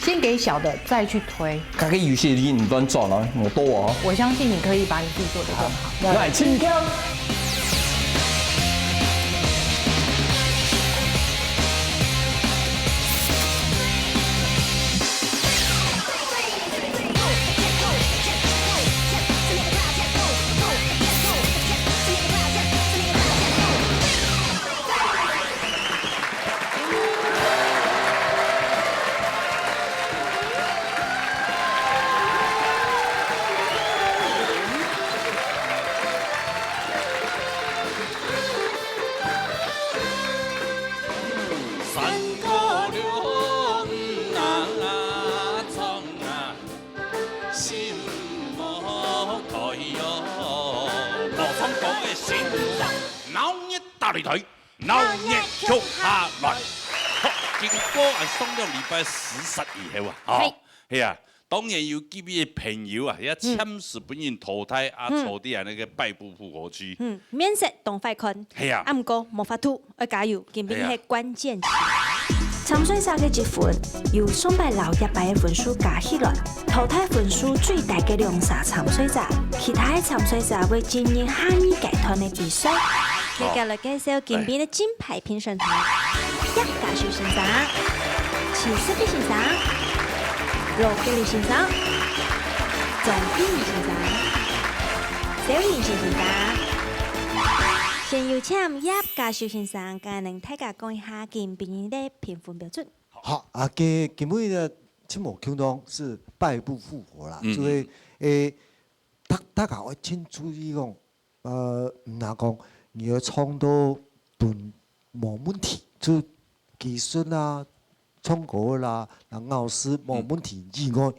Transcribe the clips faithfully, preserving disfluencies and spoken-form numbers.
先给小的，再去推。佢个遊戲你毋斷做咯，我多哦。我相信你可以把你自己做得更好。来，请听。三个六啊，冲啊，心莫开哟，莫放过个心，闹热打擂台。 闹热共下来。好，经过啊上个礼拜十杀以后啊，吼，嘿。系啊，当然有几位朋友啊，也暂时分人淘汰啊，嗯。坐在啊那个败部复活区。嗯，面色当坏看。系啊。啊，毋过无法度，爱加油，今晡日系关键期。参赛者个积分由上摆摎这摆个分数加起来，淘汰分数最低个两儕参赛者，其他个参赛者会进入下二阶段个比赛。接下来介绍今晡日个 金牌评审团，叶家修先生、徐世碧先生、罗格里先生、张碧云先生、小林先生。先有请叶家修先生，跟大家讲一下今晡日个评分标准。好，啊，今，今晡日个节目共同是败部复活啦，嗯，所以，嗯。诶，大，大家要清楚一讲， 呃，毋能讲你个唱到都無問題，就技術啦、唱歌啦、然後咬字無問題以外，嗯。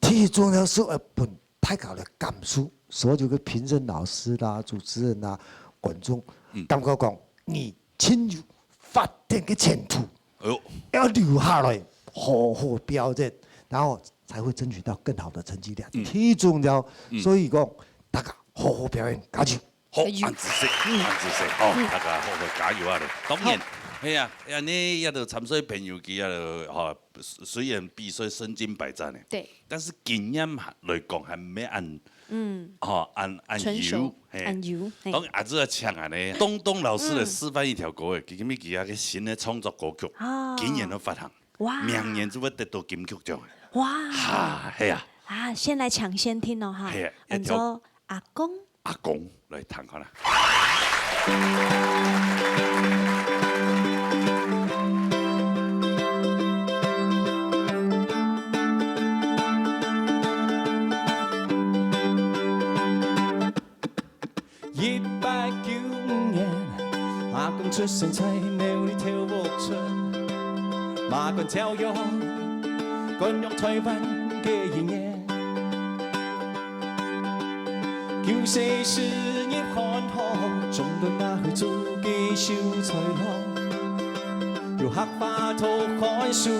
最重要係愛分大家來感受，所有个評審老師啦、主持人啦、觀眾，嗯。感覺講你盡有發展个前途。 哎喲。要留下來，好好表現，然後才會爭取到更好的成績了。嗯。最重要，嗯。所以講，大家好好表現，加油！好，加油。恁仔細，嗯。恁仔細，吼，嗯。大家好好加油啊！當然，好。係啊，恁呢，這兜參賽朋友佢啊，吼，雖然比賽身經百戰呢，對。但是經驗還，來講還無恁，嗯。吼，恁，恁成熟，有，嘿。恁有，嘿。當然，啊，這个請恁呢，東東老師來示範一條歌，嗯。佢今日佢个新个創作歌曲，哦。今年都發行。 哇。明年就會得到金曲獎。哇。哈，係啊。啊，先來搶先聽哦，哈。係啊，按照阿公。阿公來聽看啦。 一八九五年，阿公出生在苗栗頭屋村，麻館條約，干預臺灣个一年。九歲時入漢學，中途也去做个秀才郎，又學畫圖看書，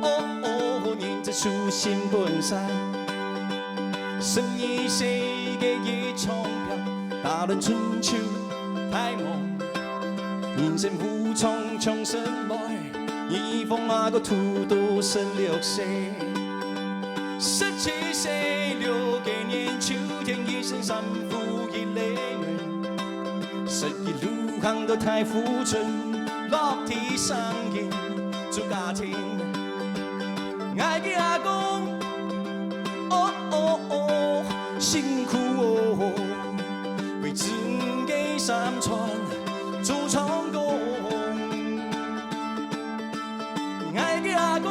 哦哦，認真書心本善。 十二歲个一場病，打亂春秋大夢。人生無常常失敗，預防啊个吐到十六歲。十七歲六個年秋天，一身衫褲一領。十一路行到大湖村，落地生根做家庭。 𠊎个阿公，哦哦哦，辛苦哦，為子女个三餐做長工。𠊎个阿公，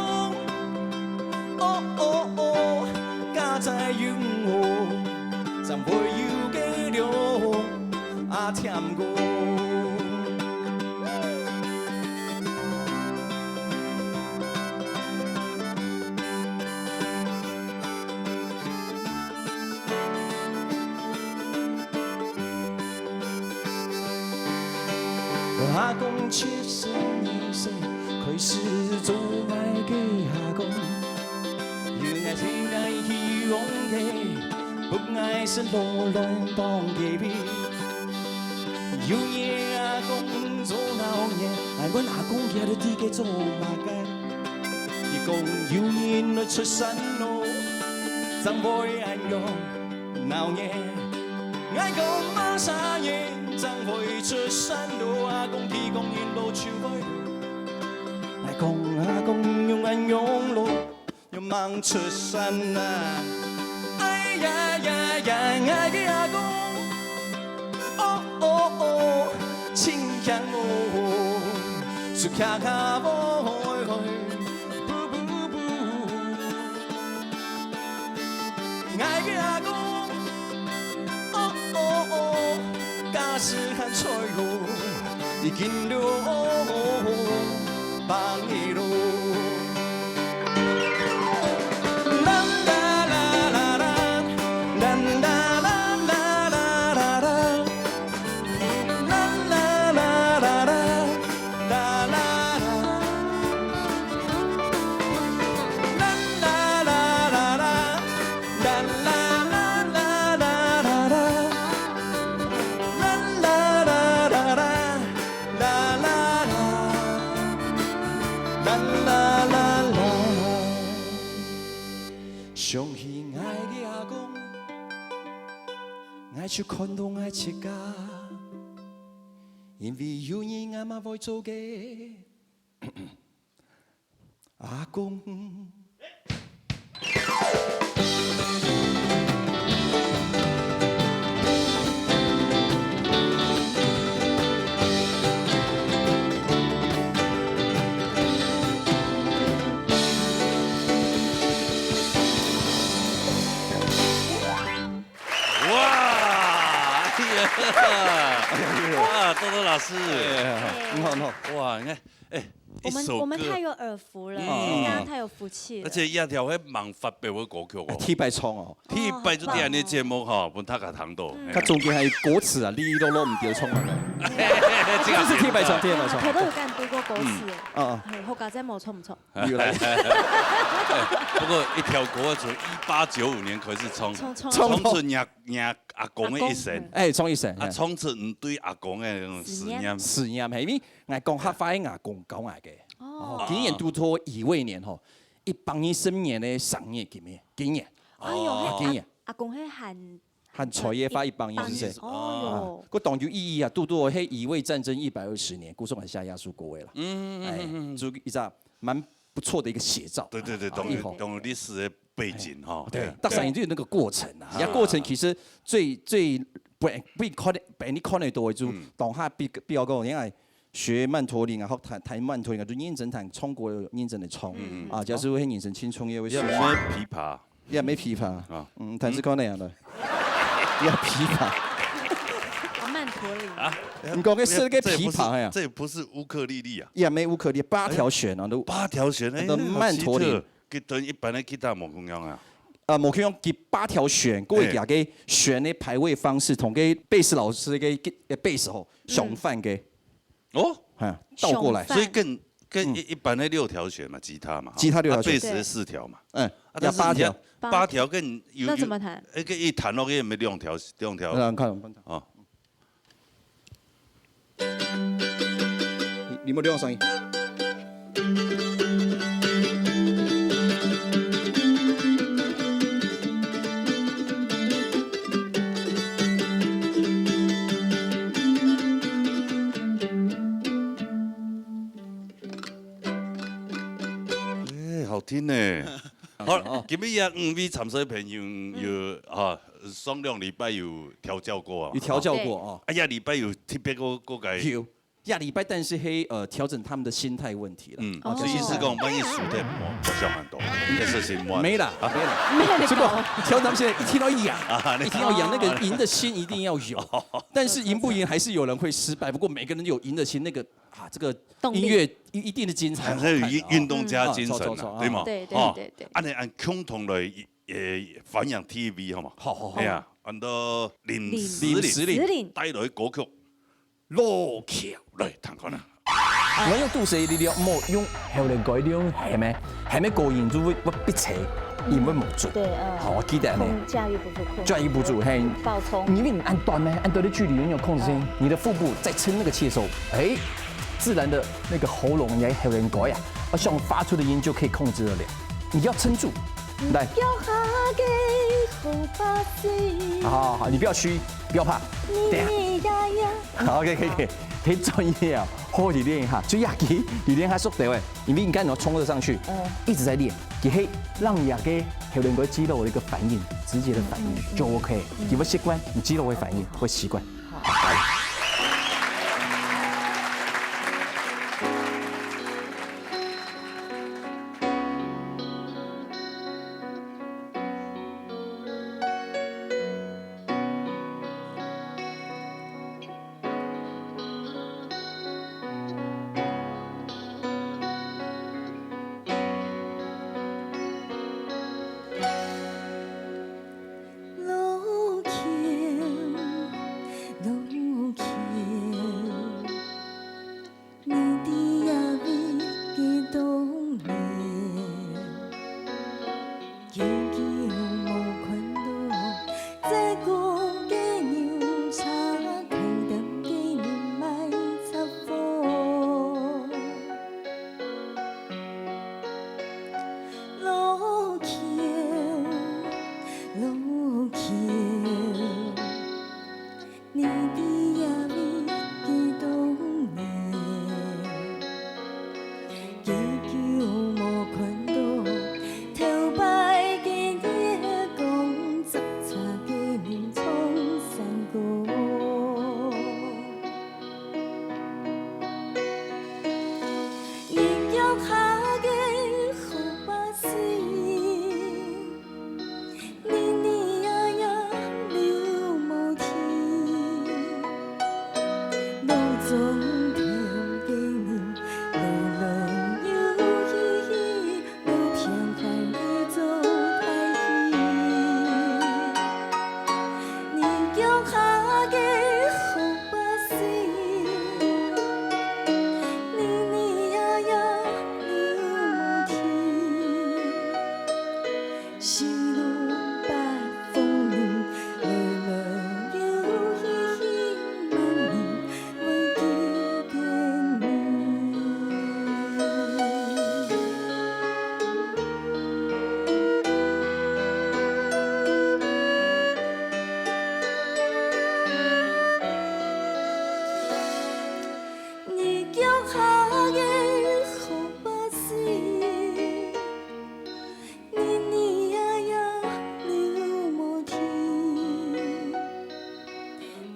哦哦哦，家財有我，正會有个了。 阿添哥。阿公七十二歲，開始做𠊎个阿公。有𠊎最大希望个，分𠊎食老卵當个味。 有日阿公做鬧熱，𠊎問阿公佢到底个做麼个？佢講有人來出山咯，正會恁樣鬧熱。𠊎講麼儕人正會出山咯，阿公佢講人老就會咯。𠊎講阿公仰恁樣咯，仰吂出山啊？哎呀呀呀，𠊎个阿公，哦哦哦，真香哦，手卡卡啵啵啵。 𠊎个阿公，哦哦哦，假使還在哦，已經六百年咯。啦啦啦啦啦，啦啦啦啦啦啦。 啦啦啦啦啦，啦啦啦。啦啦啦啦啦，啦啦啦啦啦啦啦。啦啦啦啦啦，啦啦啦。啦啦啦啦。想起𠊎个阿公，𠊎就看到𠊎自家。 因為有日𠊎嘛會做个阿公。哇！哎呀！哇，豆豆老師，哎呀，很好，很好。哇，你看，哎，我们一首歌，我们太有耳福了，嗯今天大家太有福气了。而且一條係吂發表个歌曲哦，第一擺唱哦，第一擺就在恁呢節目哈，分大家聽到。佢中間還有歌詞啊，哩哩落落毋對，唱啊。這這是第一擺唱，第一擺唱。頭都有跟人讀過歌詞，嗯嘿，好佳哉無錯毋錯。有啦，不過一條歌從一八九五年開始唱，唱唱唱唱出若若阿公个一生，哎，唱一聲，啊，唱出你對阿公个那種思念。思念係，因為𠊎講客話个阿公教𠊎个。哦，哦，今年拄到一位年吼，一百二十年个生日今年，今年。哎呦，今年阿阿公係喊還在个話一百二十歲。哦啊，个當有意義啊！拄到係乙未戰爭一百二十年，故所還寫耶穌歌个啦。嗯哎，就一隻蠻不錯的一個寫照。對對對，懂哎吼懂歷史的背景哈。對，大家研究那個過程啊，是那過程其實最最不不可能不可能多，就當下比比較講，因為學曼陀林啊，學彈彈曼陀林啊，就認真彈唱歌，認真的唱啊，假使會認真青春也會也沒琵琶，也沒琵琶啊，嗯，彈是可能的，也琵琶。啊曼陀林，啊，你講个是个這也不是琵琶呀，這也不是烏克麗麗啊，也沒烏克麗，八條弦啊，都八條弦，哎，那曼陀林好奇特，跟跟一般的吉他無共樣啊。啊，無共樣，佢八條弦，過佢个弦的排位方式，同个貝斯老師个个貝斯吼相反个，哦，哈，倒過來。相反所以跟跟一一般的六條弦嘛，吉他嘛，哈吉他六條弦啊貝斯的四條嘛，嗯，啊但是要八條你看八條跟有那怎麼彈？有那個一彈落去也沒兩條兩條來看，看。哦。你你有兩聲音。哎，好聽呢。好，今日也五位參賽朋友有啊，上兩禮拜有調教過啊。有調教過哦。哎呀，禮拜有特別過過个。有，下禮拜但是係呃調整他們的心態問題了。嗯，哦所以是講萬一輸忒，我我想很多，這是心願。沒啦，沒啦。沒有這個調整他們心態一定要贏，啊一定要贏，那個贏的心一定要有。但是贏不贏還是有人會失敗，不過每個人有贏的心，那個啊這個動力音樂一一定的精彩。還是有運運動家精神啊，嗯對嗎？對對哦對對，按呢按共同來呃歡迎第一位好嗎？好好好哎。呀，安到林林思玲思玲帶來歌曲。老橋。來，聽看啊。我用肚屎个力量，莫用喉嚨个力量喊咩？喊咩高音就會會逼車，音會無準。對，嗯。好，我記得呢。控駕馭不住控。駕馭不住，嘿。爆衝。因為你按短咩？按短的距離，你有控制聲音，你的腹部在撐那個氣的時候，哎，自然的那個喉嚨，你的喉嚨蓋啊，想發出的音就可以控制得了。你要撐住，來。腳下个好把戲，好，好，好，你不要虛，不要怕。等一下。你呀呀。好，OK，可以，可以，可以專業啊，好好地練一下，注意啊，你練一下速度欸，因為你剛才有衝了上去，嗯。一直在練，也可以讓你个喉輪个肌肉的一個反應，直接的反應就OK，你會習慣，你肌肉會反應，會習慣。好。 路口，路口，你知影未？幾多年，久久無看到，載過个牛車，開店个人賣雜貨。路口，路口， 你知影未？幾多年，幾久無看到，頭擺个月光，紮車个人唱山歌。你腳下个好把戲， 你你呀呀流無去，路中頭个人來來又去去，路邊攤个做大戲。你腳下个好把戲，你你呀呀流無去。 西路北風裡，來來又去去，慢慢會記得你。 你腳下个好把戲，你你呀呀流無去，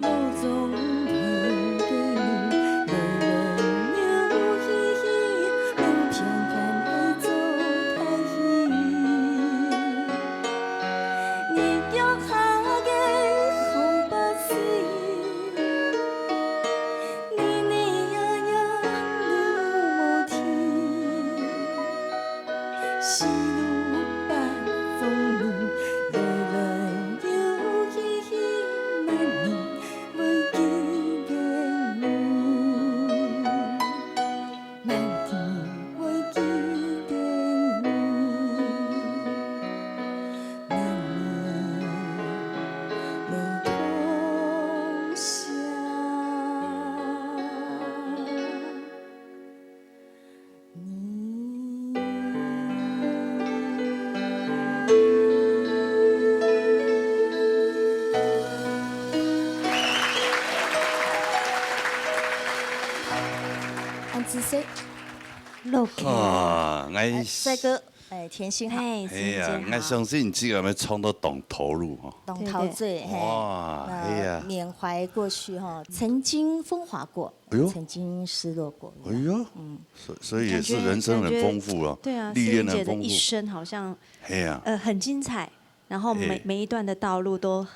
路中頭个人來來又去去，路邊攤个做大戲。 你腳下个好把戲，你你呀呀流無去。西路北風裡，來來又去去，慢慢會記得你。 慢慢會記得你，慢慢會痛惜你。 安子帅，落去。啊，哎，帥哥，哎，甜心好。哎，哎呀，甜心好。𠊎相信這個愛唱到當投入吼。當陶醉，對，對。嘿。哇，那哎呀。緬懷過去吼，曾經風華過，哎喲。曾經失落過。哎喲，嗯。所，所以也是人生很豐富了，感覺，感覺，對啊，歷練很豐富。思玲姐的一生好像，哎呀。呃，很精彩。 然後每，嘿。每一段的道路都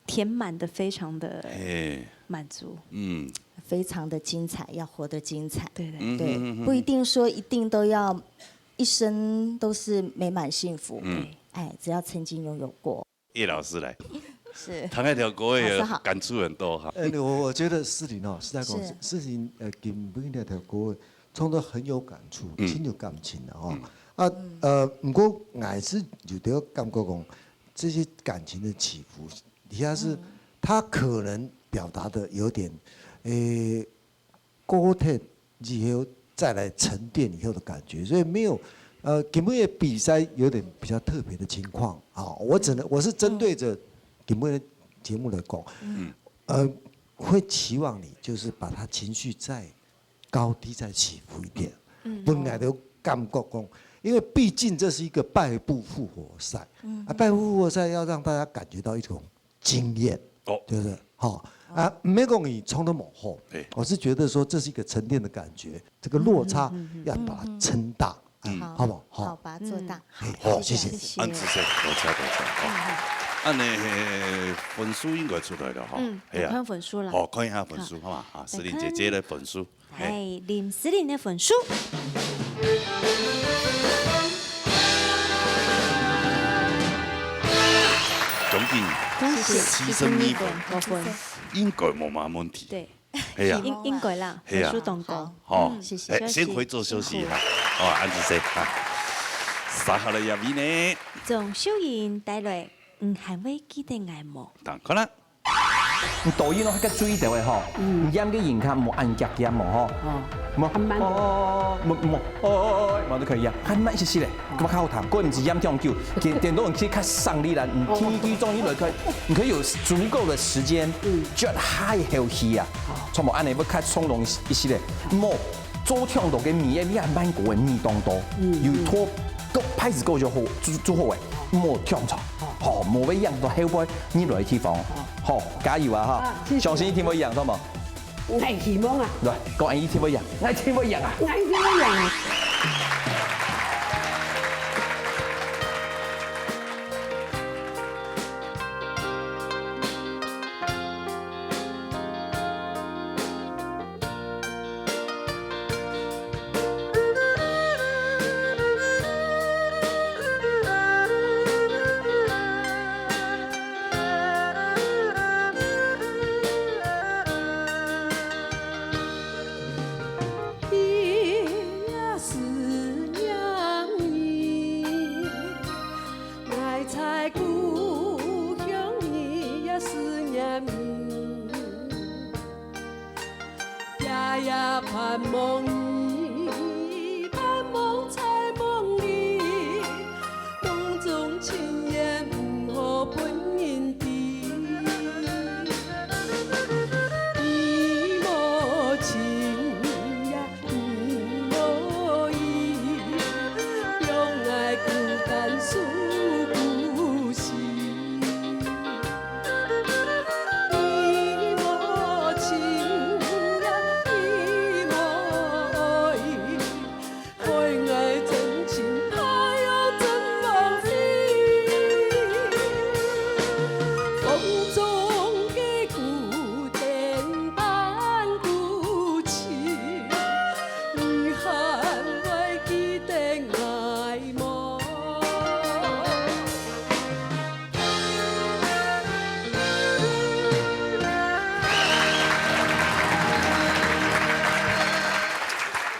填滿得非常的嘿。滿足。嗯。非常的精彩，要活得精彩。對，對。嗯哼，對，嗯哼。不一定說一定都要一生都是美滿幸福。嗯。對。哎，只要曾經擁有過。葉老師來。是。談那條歌也老師好。感觸很多哈。呃，我，我覺得思玲哦，實在講，是。思玲，呃，今晡日那條歌 唱到很有感觸，嗯。真有感情的吼。嗯。啊，呃，毋過𠊎係有點感覺講，這些感情的起伏，底下是嗯。他可能表達的有點，誒，過忒以後，带来沉淀以后的感觉，所以没有，呃，今天的比赛有点比较特别的情况啊，我只能我是针对着今天的节目来讲，嗯，呃，会期望你就是把他情绪再高低再起伏一点，嗯，本来都感觉讲，因为毕竟这是一个败部复活赛，嗯，啊，败部复活赛要让大家感觉到一种经验，哦，就是好啊，没讲你唱得不好，对，我是觉得说这是一个沉淀的感觉，这个落差要把它撑大，嗯，好不好？好，把它做大。好，谢谢。安子生，多谢多谢哈。按呢分数应该出来了哈。嗯，哎呀，看分数了。好，看一下分数好吗？啊，思玲姐姐的分数。 来，林思玲的分数。将近，恭喜，四十二分，五分，应该无嘛问题。对，系啊，应应该啦，分数当高。好，谢谢，哎，先回座休息一下。哦，安子生啊，接下来一位呢？钟秀英带来，你还会记得我无？当然啦。 你抖音哦，个注意到个吼，你演个人客莫恁夾夾哦吼，莫哦莫哦，嘛都可以啊，還慢一些些嘞，咁較好聽。个毋係演當久，顛顛倒去較省力啦。你第一句中意來看，你可以有足夠的時間，就下一口氣啊，全部按呢會較從容一些嘞。莫做唱到个味，你還慢過个味當多，有拖个拍子夠就好，就就好诶。 莫唱錯，吼，莫會影到後背你來个地方，吼，加油啊哈！相信一定會贏，好無？𠊎希望啊，來，講𠊎一定會贏，𠊎一定會贏啊！𠊎一定會贏啊！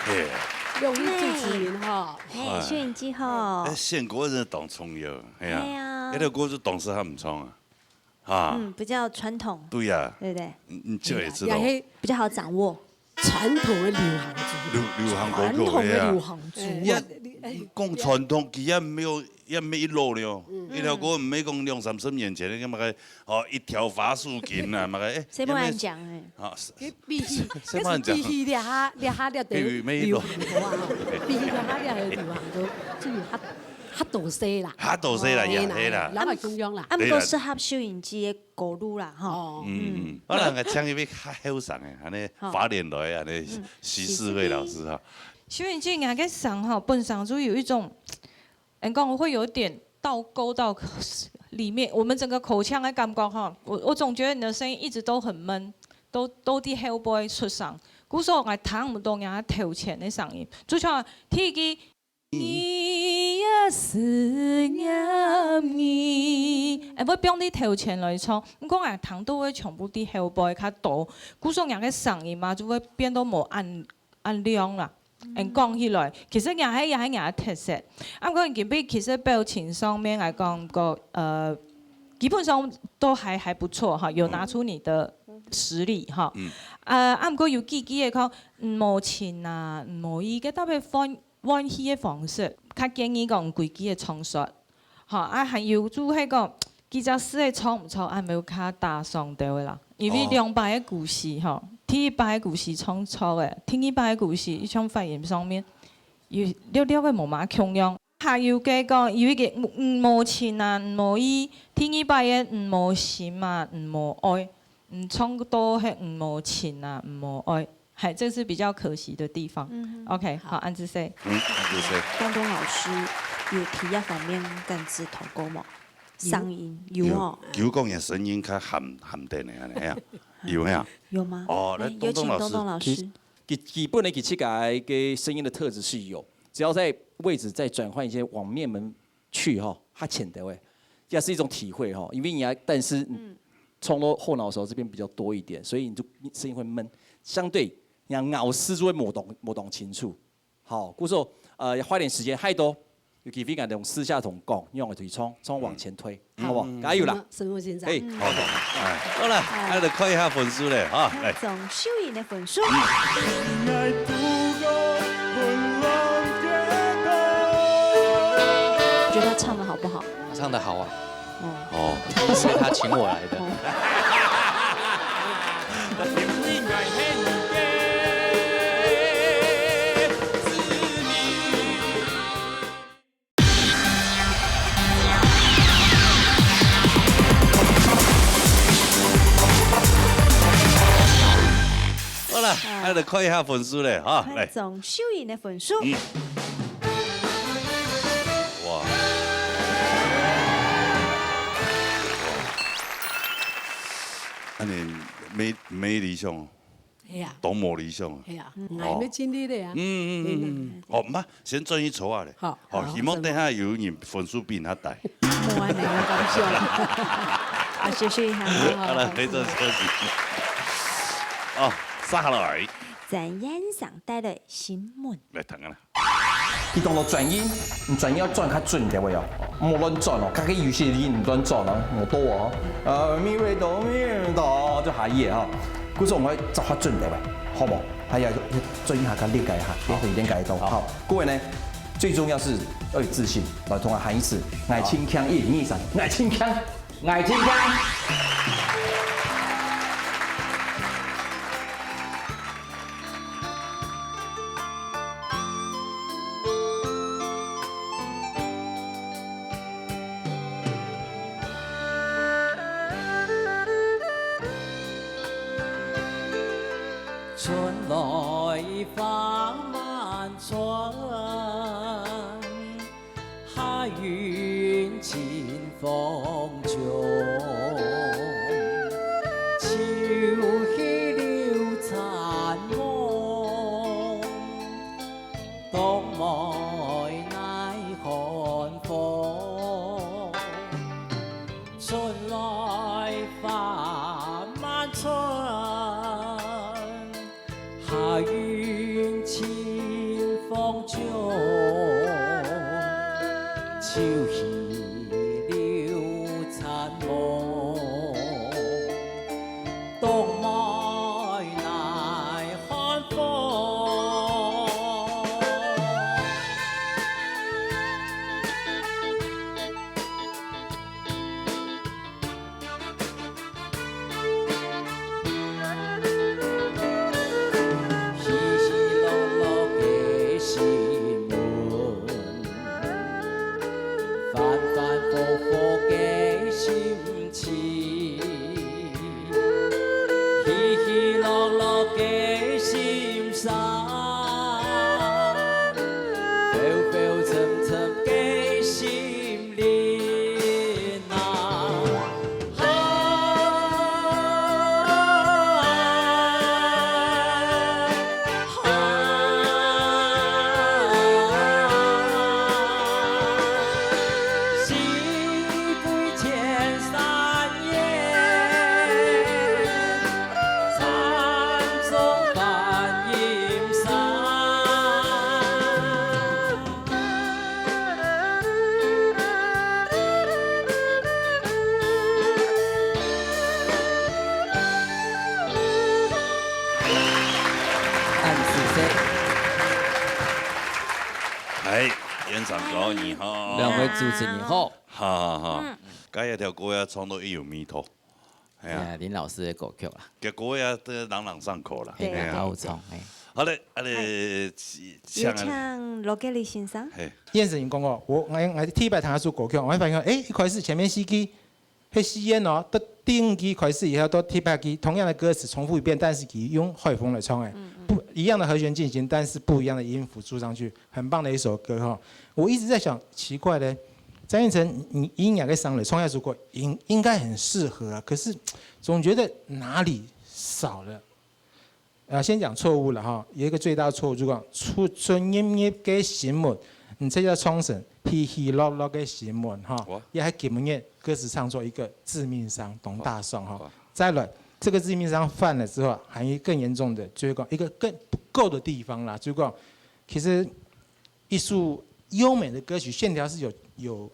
嘿，容易主持人哈。嘿，秀英姐吼。哎，献歌真的当重要，哎呀，哎呀，那个歌是当时他们唱啊，啊，嗯，比较传统，对呀，对不对？你你就也知道，也是比较好掌握。传统的流行歌，流流行歌曲，传统的流行歌，哎呀，讲传统，其实也没有也没一路了，一条歌没讲两三十年前的，那么个哦，一条法属金啊，嘛个，哎，谁不敢讲哎？啊， 比起，谁帮你讲？比起这下，这下了等于没有。流行歌啊，比起这下了流行歌，这个还还多些啦，还多些啦，哦，也黑啦。老板中央啦。啊，毋过适合秀英姐个歌路啦，吼。哦，嗯，嗯，我两个请一位较后生的，安尼花莲来的，安尼徐世慧老师哈。秀英姐，你个声吼，本身就有一种 人讲会有点倒钩到里面，我们整个口腔的感觉哈，我我总觉得你的声音一直都很闷，都都在后背出声，故所我听不到人家头前的声音，就像第一句，你也思念你，哎，会放在头前来唱，你讲哎，听到会全部在后背较多，故所人家的声音嘛，就会变到无按按亮啦。 嗯，讲起来，其实也系也系人个特色。啊，毋过今日其实表情上面来讲，个呃，基本上都还还不错哈，有拿出你的實例吼。嗯。呃，啊，毋過有幾句个講，毋好親啊，毋好意，該特別換，換氣个方式，較建議講規句个唱煞。吼，啊，還有就係講，幾隻字个唱毋著，啊，無較打爽兜个啦。因為哦。兩擺个句式吼，第一擺个句式唱著个，第二擺个句式，一像發音上面，有略略个無麼共樣。 還有个講，有一個，嗯，毋好親啊，毋好意，第二擺个毋好心啊，毋好愛，嗯，唱到係毋好親啊，毋好愛，係，這是比較可惜的地方。嗯哼。OK，好，好。恁仔細。嗯，恁仔細。東東老師有在這方面跟指導過無？有。聲音，有哦。有講个聲音較含，含等个恁樣，係啊，有係啊。有嗎？哦，來，來，有請東東老師。東東老師。其，基，基本个，佢自家个聲音的特質是有， 只要在位置再轉換一些，往面門去吼，較淺的位，也是一種體會吼。因為你要，但是，嗯，嗯。衝到後腦勺這邊比較多一點，所以你就聲音會悶，相對你咬字就會無當，無當清楚。好，故所，呃，要花點時間，還多，有機會跟同私下同講，用个推衝，衝往前推。 好不好？嗯。加油啦！什麼，什麼先生？嘿，好的，哎，好了，哎。來，來看一下分數嘞，哈，來。總秀英的分數。覺得他唱得好不好？他唱得好啊。哦。哦，是他請我來的。哦。好了，啊。來，來看一下分數嘞，哈，來。看總秀英的分數。嗯。哇。哇。恁樣無，無理想哦。 係啊。當無理想啊。係啊，嗯。𠊎也盡力了啊。哦。嗯，嗯，嗯，嗯。對啦。哦，毋怕，先轉去坐下咧。好。哦，好，希望等下有人分數比你較低。無恁樣，開玩笑。啊，休息一下，好，好，好了，好，陪着休息。哦，接下來。展燕想帶來新聞。來，聽啊啦。 佢當作轉音，你轉音愛轉較準，對毋對哦？莫亂轉哦，較个有些音你亂轉哦，無到哦。呃，mi re do，mi re do，就下一个哈。故所𠊎愛轉較準，對毋對？好無？還有，轉一下，較練習一下，好。練習練習到。好。好，各位呢，最重要是要有自信，來，同我喊一次，𠊎盡強，一、二、三，𠊎盡強。 𠊎盡強。春來花滿春， 夏雲盡風中，秋去柳殘紅，冬梅奈寒風。春來花滿春， 夏雲盡風中，秋去柳殘紅，冬梅奈寒風。 稀稀落落个新聞，繁燕上哥你好。兩位主持人好。哈哈哈。嗯。該一條歌也唱到一有味道。哎呀。哎呀，林老師的歌曲啦。這歌也都朗朗上口啦。對。哎呀，好唱，哎。好嘞，啊嘞，嗨。請啊。有請羅傑利先生。嘿。燕上哥講哦，我，我，我第一擺聽這首歌曲，我還發現，哎，一開始前面四句， 係四縣哦，到第五句開始以後，到第八句，同樣的歌詞重複一遍，但是佢用海豐來唱，哎，嗯，嗯。不一樣的和弦進行，但是不一樣的音符注上去，很棒的一首歌哈。我一直在想，奇怪嘞，詹燕城，你，你以你个聲來唱這首歌，應，應該很適合啊，可是總覺得哪裡少了。 呃，先講錯誤了哈，有一個最大的錯誤，就講出，出入入个新聞，你這叫沖繩，起起落落个新聞哈，哇。也還根本也歌詞唱作一個致命傷，董大爽哈。哇。再來，這個致命傷犯了之後，還有更嚴重的，就是講一個更不夠的地方啦，就是講，其實一首優美的歌曲，線條是有，有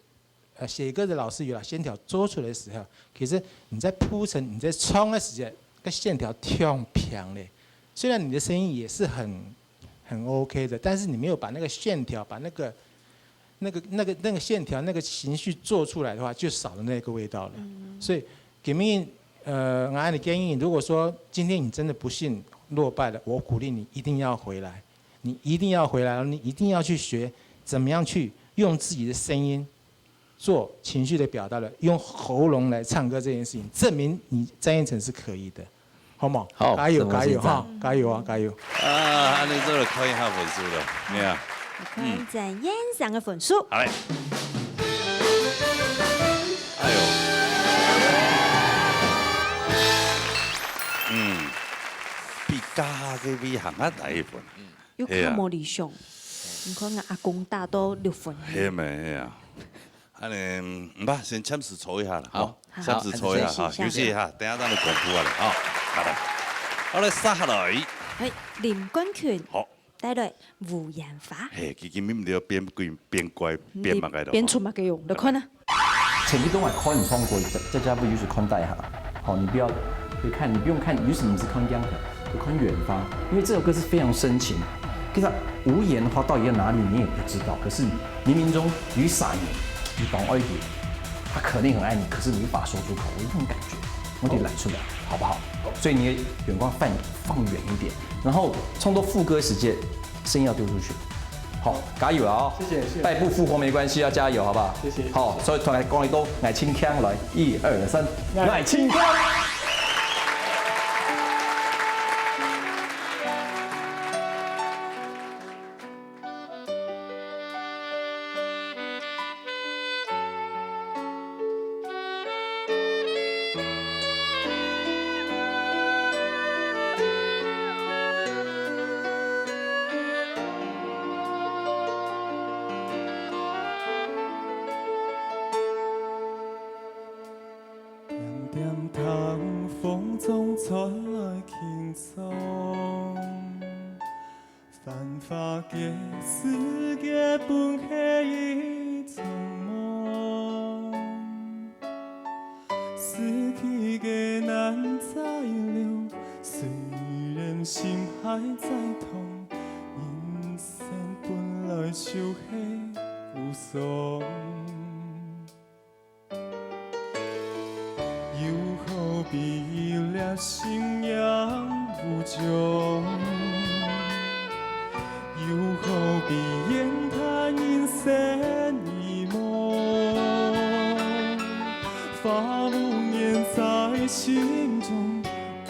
呃，寫歌的老師有啦，線條做出來的時候，其實你在鋪陳、你在唱的時間，該線條忒平咧。雖然你的聲音也是很，很OK的，但是你沒有把那個線條，把那個，那個，那個，那個線條、那個情緒做出來的話，就少了那個味道了。嗯。所以，給面，呃，我給你建議，如果說今天你真的不幸落敗了，我鼓勵你一定要回來，你一定要回來，你一定要去學怎麼樣去用自己的聲音 做情緒的表達了，用喉嚨來唱歌這件事情，證明你詹燕城是可以的，好嗎？好，加油，加油哈，加油啊，加油！啊，恁樣做了扣一下分數了，對啊。看詹燕城个分數。好嘞。哎喲。嗯，比加下个比行下低一分。嗯。 又較無理想。係啊。你看𠊎阿公打到六分。係咩，係啊。恁樣，毋怕，先暫時坐一下啦，好。吼。好，暫時坐一下，好，好，休息一下。休息一下，等下再來公布啊咧，吼。好嘞。好嘞，接下來。係，林冠群。好。帶來《無煙花》。嘿，佢今日毋知變鬼、變怪、變麼个咯，變出麼个樣，你看啊。 前幾冬還看你唱過，在，在家不就是看大海？好，你不要，別看，你不用看，有時你是看樣的，就看遠方，因為這首歌是非常深情。其實無言的話到底在哪裡，你也不知道。可是冥冥中有一儕人，你當愛佢，他肯定很愛你，可是你無法說出口，有一種感覺，我得來出來，好不好？所以你的眼光放，放遠一點，然後唱到副歌時節， 聲音要丟出去。好，加油了哦！謝謝，謝謝。敗部復活沒關係，要加油，好不好？謝謝。好，所以同大家講一個，來，輕輕來，一二三，來，輕輕。點點透風中傳來輕鬆。 繁華个世界本係一場夢，失去个難再留，雖然心還在痛，人生本來就係無常。 又何必一粒心眼無常？又何必怨嘆人生迷茫？花無言在心中， 不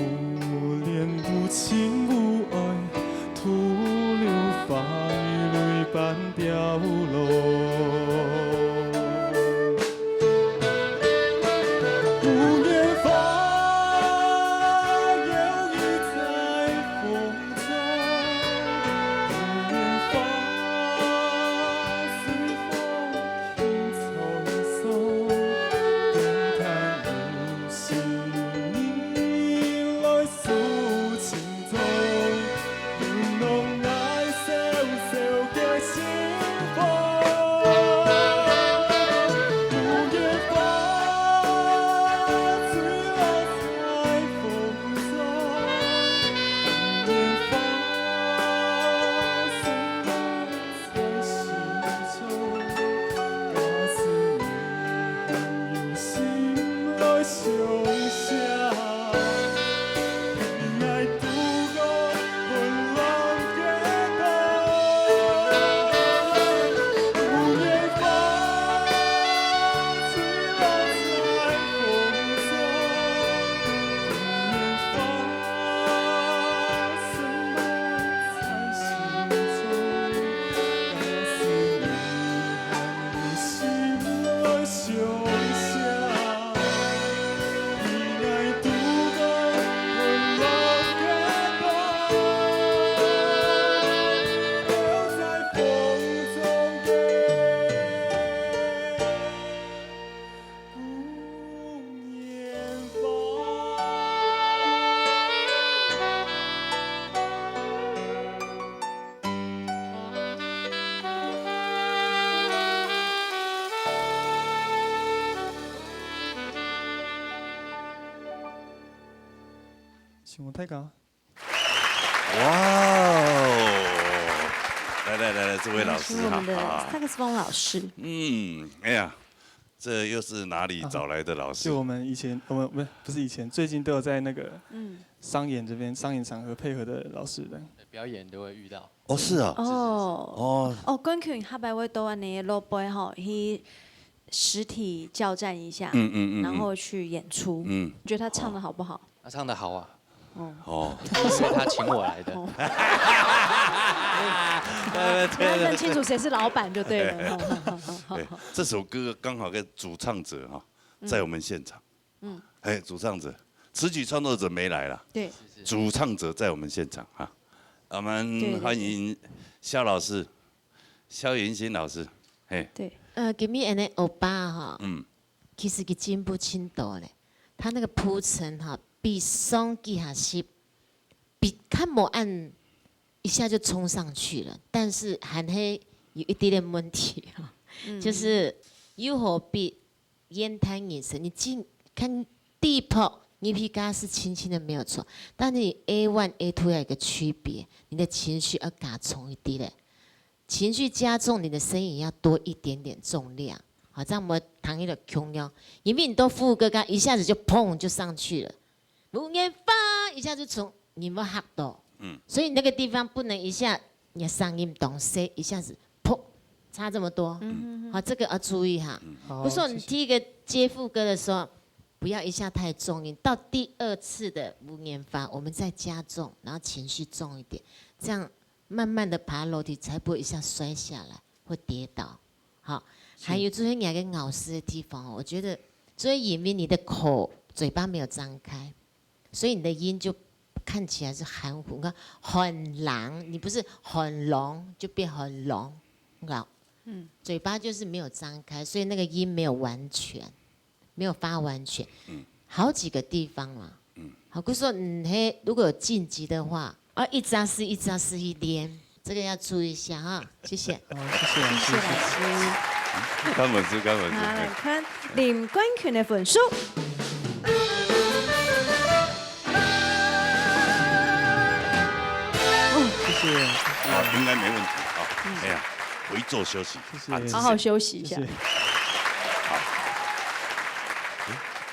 戀無情無愛，徒留花與淚半條路。無言花搖曳在風中，無言花是否聽滄桑，感嘆 心意请问大家。哇哦！来来来来，这位老师哈，是我们的啊，萨克斯风老师。嗯，哎呀，这又是哪里找来的老师？就我们以前，我们不是不是以前，最近都有在那个嗯商演这边商演场合配合的老师的。表演都会遇到。哦，是啊。哦，哦，哦，冠群下擺會到恁呢老輩吼，去實體叫戰一下，嗯嗯嗯嗯。然後去演出。嗯。你覺得他唱得好不好？他唱得好啊。哦。哦。是他请我来的。哦。对对对对。要认清楚谁是老板就对了。对，这首歌刚好跟主唱者哈，在我们现场。嗯。哎，主唱者，词曲创作者没来啦。对。主唱者在我们现场哈。我们欢迎萧老师，萧云新老师。嘿。对。呃，今日恁呢歐巴哈，嗯。其實佢進步盡多咧。他那個鋪陳哈，比上幾下集，比較無恁一下就衝上去了，但是還係有一點點問題哈，嗯。就是又好比煙攤人生，你進，看第一拍，你皮卡是輕輕的沒有錯，但是你A one、A two有一個區別，你的情緒要加重一點咧。情緒加重，你的聲音要多一點點重量，好，這樣我們彈一個共樣，因為你都副歌，剛一下子就砰就上去了，無言花一下就從你們嚇到，嗯。所以你那個地方不能一下你的聲音當細，一下子砰差這麼多，嗯哼哼。好，這個要注意哈。嗯。好，不是說你第一個接副歌的時候，不要一下太重音，到第二次的無言花，我們再加重，然後情緒重一點，這樣慢慢的爬樓梯才不會一下摔下來或跌倒。好，還有就是你那個咬字的地方哦，我覺得就是因為你的口，嘴巴沒有張開，所以你的音就看起來是含糊。你看，很狼，你不是很狼，就變很狼，你看，嗯。嘴巴就是沒有張開，所以那個音沒有完全。 沒有發完全。嗯。好幾個地方啦。嗯。好，故所，嗯，嘿，如果有晉級的話，啊，一扎四，一扎四，一連，這個要注意一下哈。謝謝。好，謝謝老師，謝謝老師。謝謝。看分數，看分數。好，來看林冠群的分數。哦，謝謝，謝謝。好，應該沒問題啊。嗯。哎呀，回座休息。 謝謝。好好休息一下。謝謝。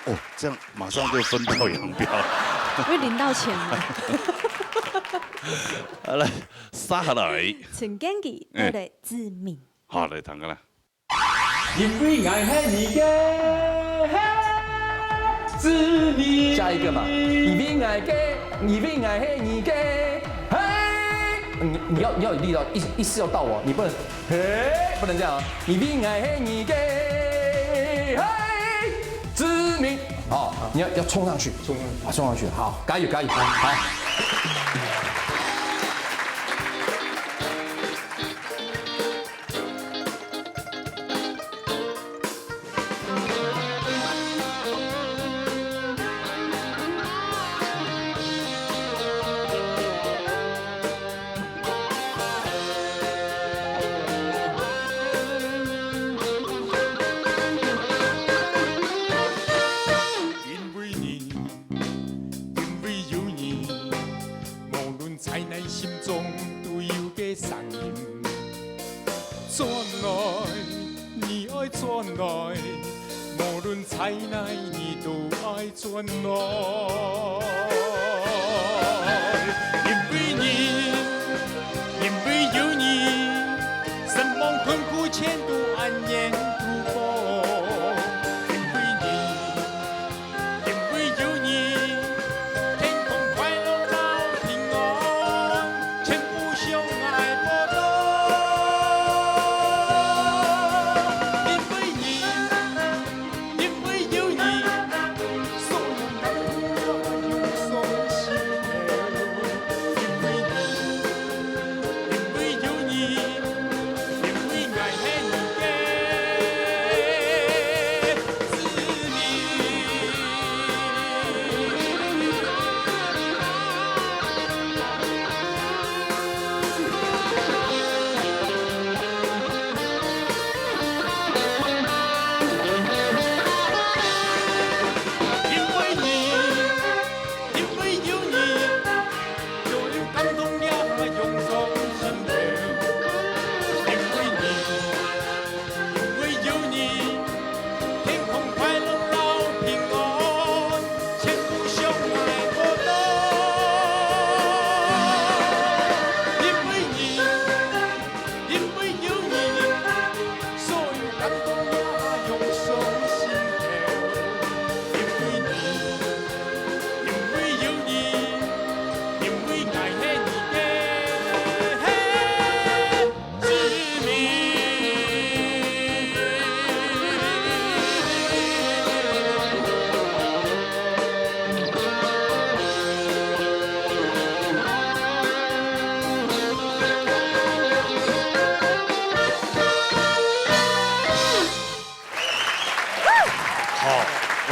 哦，這樣馬上就分道揚鑣。因為領到錢了。好，來，接下來。陳建騏，嗯。帶來《致命》。好，來，聽看啦。因為𠊎係你个致命。下一個嘛。因為𠊎个，因為𠊎係你个，嘿。你，你要，你要有力道，意思，意思要到哦，你不能 嘿，不能這樣啊！你比愛係你个，嘿，致命。好，你要，要衝上去，衝上去。啊，衝上去，好，加油，加油，好。因為你，因為有你，無論在哪心中都有个聲音。轉來，你愛轉來，無論在哪你都愛 轉來。因為你，因為有你，失望困苦全都安然度過。因為你，因為有你，天空快樂到平安。 全部相愛無多。因為你，因為有你，所以我有傷心。因為你，因為有你，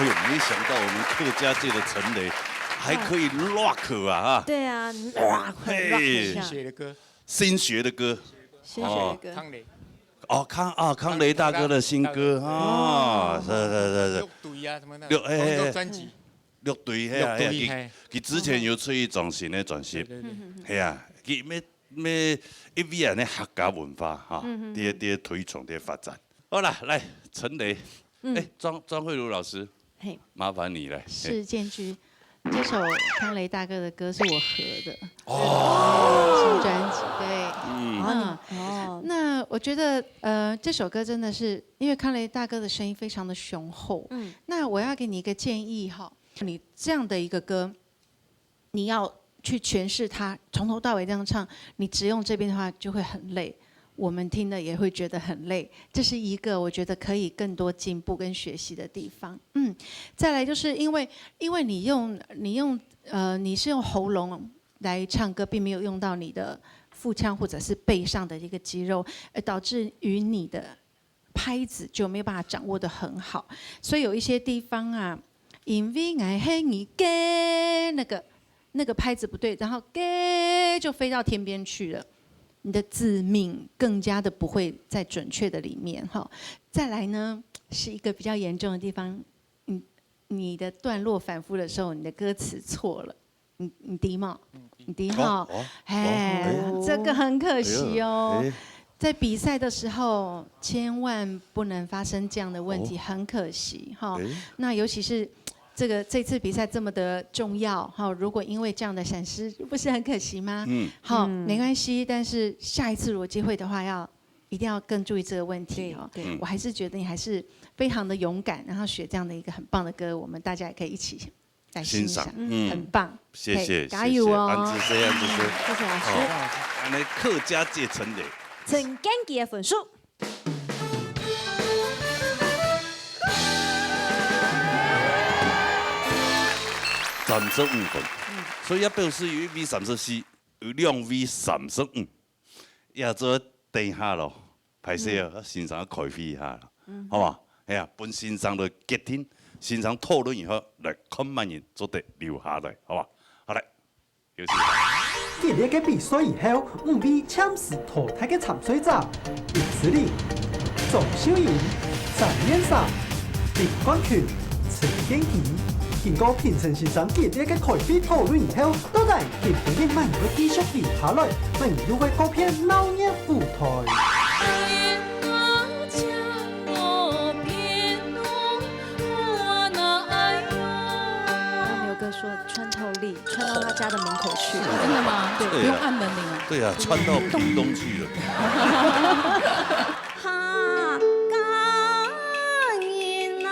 没想到我们客家界的陈雷还可以 rock 啊，哈。对啊，哇，很 rock 一下。新学的歌。新学的歌。新学的歌。哦。康雷。哦，康，啊，康雷大哥的新歌，哦，是，是，是，是。六堆啊，什么的，六，哎，哎，哎。同一个专辑。六堆，嘿啊，六堆，嘿啊，佢，嘿。佢之前有出一张新的专辑，对，对，对。嘿啊，佢乜，乜一味啊，那客家文化哈，嗯，嗯，在，在推崇，在发展。好啦，来，陈雷，嗯。哎，张，张惠茹老师，嘿。麻烦你来。是，嘿。建军，这首康雷大哥的歌是我和的。哦。新专辑，对。嗯。哦，你，嗯。哦。那我觉得，呃，这首歌真的是，因为康雷大哥的声音非常的雄厚。嗯。那我要给你一个建议哈，你这样的一个歌，你要去诠释它，从头到尾这样唱，你只用这边的话就会很累，我们听了也会觉得很累。这是一个我觉得可以更多进步跟学习的地方。嗯，再来就是因为，因为你用，你用，呃，你是用喉咙来唱歌，并没有用到你的腹腔或者是背上的一个肌肉，而导致于你的拍子就没有办法掌握得很好。所以有一些地方啊，因为爱嘿你给那个，那个拍子不对，然后给就飞到天边去了，你的字命更加的不会在准确的里面哈。再来呢，是一个比较严重的地方，你，你的段落反复的时候，你的歌词错了。你，你知吗？嗯，你知哈？哦，哦，嘿，哦，哎。这个很可惜哦。哎呦，哎。在比赛的时候，千万不能发生这样的问题，哦。很可惜哈。哎。那尤其是这个，这次比赛这么的重要哈，如果因为这样的闪失，不是很可惜吗？嗯。好，嗯。没关系，但是下一次如果机会的话，要，一定要更注意这个问题哈。对，对。嗯。我还是觉得你还是非常的勇敢，然后写这样的一个很棒的歌，我们大家也可以一起来欣赏，欣赏，嗯。很棒。谢谢，嘿，加油哦。谢谢，恁仔細，恁仔細。嗯，谢谢老师。哦，恁仔客家界陈雷。陳建騏个分数。三十五分。嗯。所以也表示有一位三十四，有两位三十五。也做等一下咯。 歹勢哦，嗯。先生要開會一下啦，嗯。好無？哎呀，分先生來決定，先生討論以後，來看麼人做得留下來，好無？好，來，有請。激烈个比賽以後，五位暫時淘汰个參賽者：林思玲、鍾秀英、張燕珊、林冠群、陳建騏。經過評審先生激烈个開會討論以後，到底評分个滿意會繼續留下來，滿意又會告別鬧熱舞台。剛剛牛哥說穿透力，穿到他家的門口去。真的嗎？對，對啊。不用按門鈴啊。對啊，穿到屏東去了。哈，家人啊。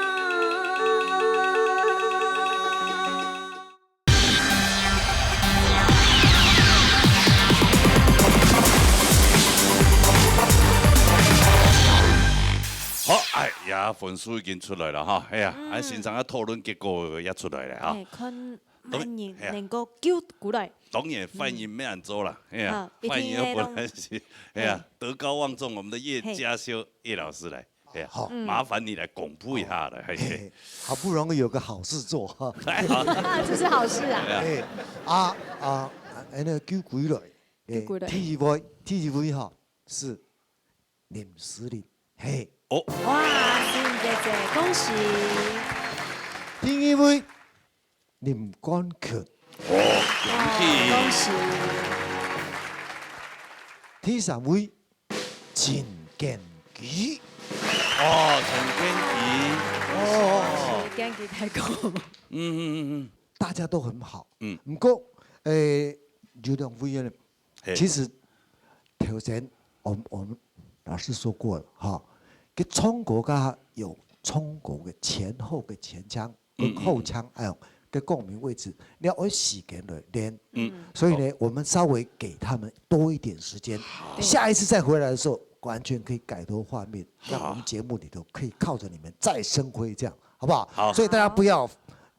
好，哎呀，分數已經出來了哈，哎呀，嗯。哎，先生个討論結果也出來了哈。哎，看麼人，哎呀。能夠救過來。當然，反應無恁做啦，哎呀，好，反應本來是，一定要，哎呀，嘿。德高望重，我們的葉嘉修葉老師來。 哎呀，好。嗯。麻煩你來公布一下了，嘿，嘿。嘿，好不容易有個好事做，哈。啊，這是好事啊。哎呀。哎，啊，啊，哎，那救過來，哎，救過來。第一位，第一位哈，是林思玲，嘿。哦。哇，思玲姐姐，恭喜。第二位，林冠群。哦，恭喜。哇，恭喜。第三位，陳建騏。哦，陳建騏。哦。恭喜建騏大哥。嗯，嗯，嗯，嗯。大家都很好。嗯。毋過，誒，有兩位呢，嘿。其實頭先我們，我們老師說過了，哈，个唱歌个有唱歌个前後个前腔， 跟後腔，嗯，嗯，嗯。還有个共鳴位置，你要有時間來練。嗯。所以呢，好。我們稍微給他們多一點時間，好。下一次再回來的時候，完全可以改頭換面，好。讓我們節目裡頭可以靠著你們再生輝，這樣好不好？好。所以大家不要，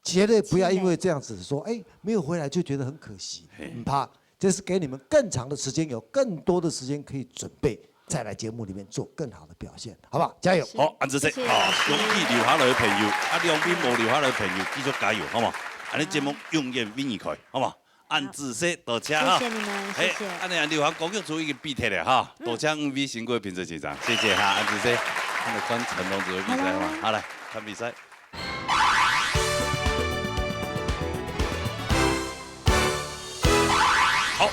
絕對不要因為這樣子說，是的。哎，沒有回來就覺得很可惜，嘿。毋怕，這是給你們更長的時間，有更多的時間可以準備。再來節目裡面做更好的表現，好不好？加油！好，恁仔細，謝謝老師。好，恭喜留下來个朋友，啊，兩位無留下來个朋友，繼續加油，好無？恁仔節目永遠為你開，好無？恁仔細，多謝哈。謝謝你們，嘿，謝謝。恁仔流行歌曲組已經比忒了哈，嗯。多謝五位辛苦个評審先生，謝謝哈，恁仔細。恁仔看傳統組个比賽，好無？好來，看比賽。好，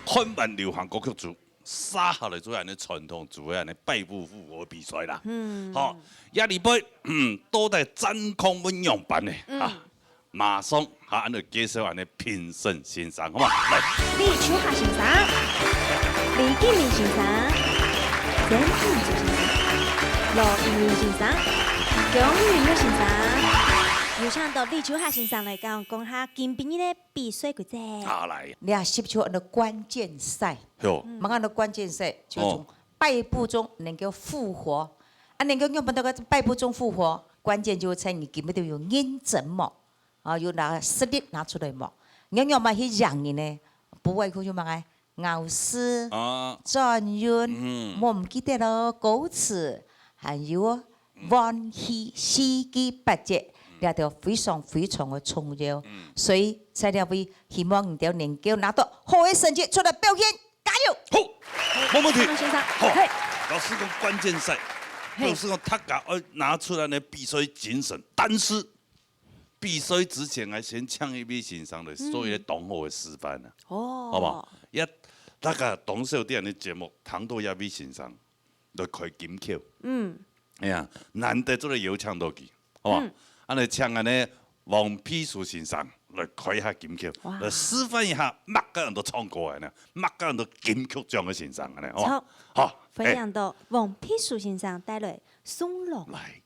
看完流行歌曲組， 接下來就係恁仔傳統組个恁仔拜五復活比賽啦。嗯。好，這禮拜，嗯，到底戰況會仰般呢？嗯。啊，馬上哈，恁仔介紹恁仔評審先生，好無？來。李秋霞先生、李敬明先生、曾慶祖先生、羅一鳴先生、蔣雨月先生。有請到李秋霞先生來講，講下今晡日个比賽規則。好，來。這十場恁仔關鍵賽。 喲。麼个安到關鍵賽，就從敗部中能夠復活。啊，能夠仰般到个敗部中復活，關鍵就在你今晡日有認真無？啊，有拿實力拿出來無？你仰般去贏人呢？不外乎就麼个？咬字、啊。轉韻，嗯。莫毋記得哦，歌詞，還有換氣、四季八節，這兜非常非常个重要。嗯。所以在這位，希望你兜能夠拿到好个成績出來表現。 加油！好，無問題。張先生，好，嘿。老師講關鍵賽，嘿。老師講大家愛拿出來个比賽精神，但是比賽之前，𠊎先請一位先生來做一個當好个示範啊。嗯。哦。好不好？也大家當少在恁仔節目聽到這位先生來開金口。嗯。哎呀，難得做得邀請到佢，好不好？嗯。恁仔請恁仔 王秘書先生來開一下金曲，哇。來示範一下麼个安到唱歌个呢，麼个安到金曲獎个先生个呢，好無？好，好，歡迎到王秘書先生帶來《送郎》。來。